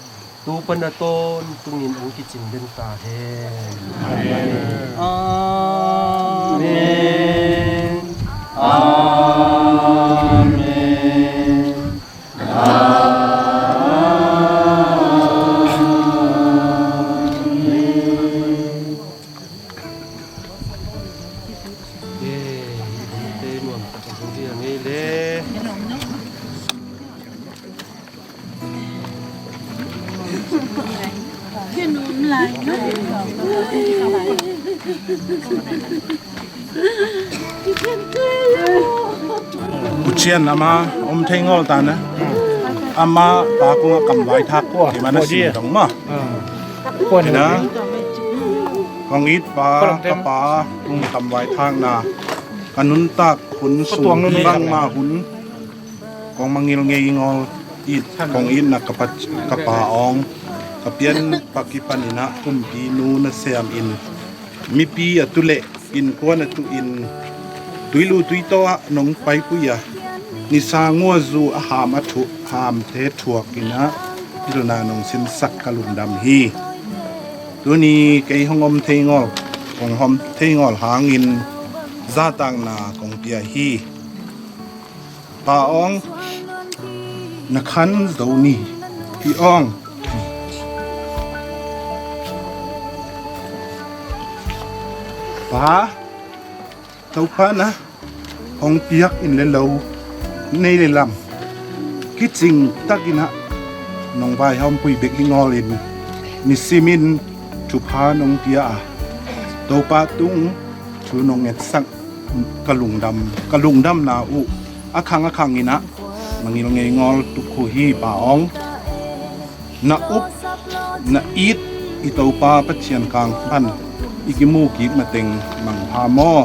tu pan a tawntungin hong kicing den ta hen. Amen. Amen. Amen. Uchian ama om thei ngol ta na. Ama pa kung a kam vai thak. Kua, kima na kua sim dia? Dong ma. Ah. Kua ni na. Kong it pa, kua lam tem? Ka pa kung kam vai thak na. Ka nuntak hun sung bang ma hun. Kong mangil ngei ngol it, kong itna ka pa, ka pa ong, ka pian pa kipan ina kumpi nu na siam in. Mipi a tu le innkuan a tu in tuilu tuitaw ah nong paipui a, nisa ngua zu a ham a thu, hamte thuak ina pilna nong sinsak ka lungdam hi. Tuni kei hong om thei ngol, kong om thei ngol hangin zahtakna kong pia hi. Pa ong, na khan zo ni. Pi ong. Pa, Topa na hong piak in le lo, nei le lam kicing takin ah nong vaihawmpui bek hi ngol in, nisimin thupha nong pia a, Topa tung thu nong ngetsak ka lungdam, ka lungdamna uh a khang a khang in ah mangil ngei ngol tuk khu hi. Pa ong, na up na it i Topa Pathian kang pan i kimu kik mateng mangpha maw.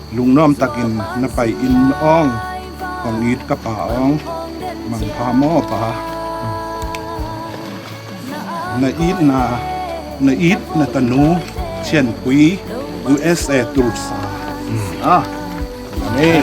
Lungnuam takin na pai in ong, kong it ka pa ong, mangpha maw pa. Na itna, na itna tanu Chianpui, U S A, Tulsa. Ah. Amen.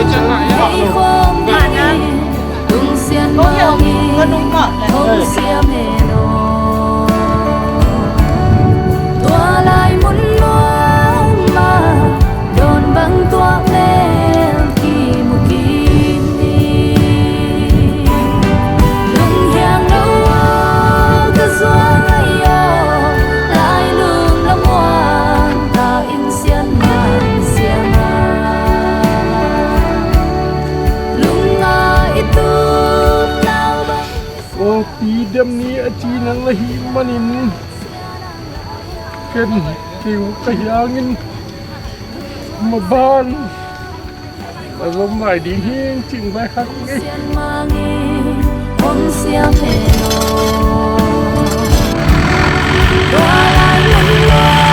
Ei khawng khat in lungsiat mangin hong siam hen aw. Tua lai mun nuam mah dawn bang tuak lel kimu kik ni. Lunghiang lo aw ka zuang ahi aw, lailung lamuang ka in sian man siang a. Lung a i tup nau bang. Aw, pi dem ni a ci nang la hih manin ken kei uh ka hiangin maban a zom lai ding hi cing vai khat ngei. Sian mangin hong siam hen aw. Tua lai mun nuam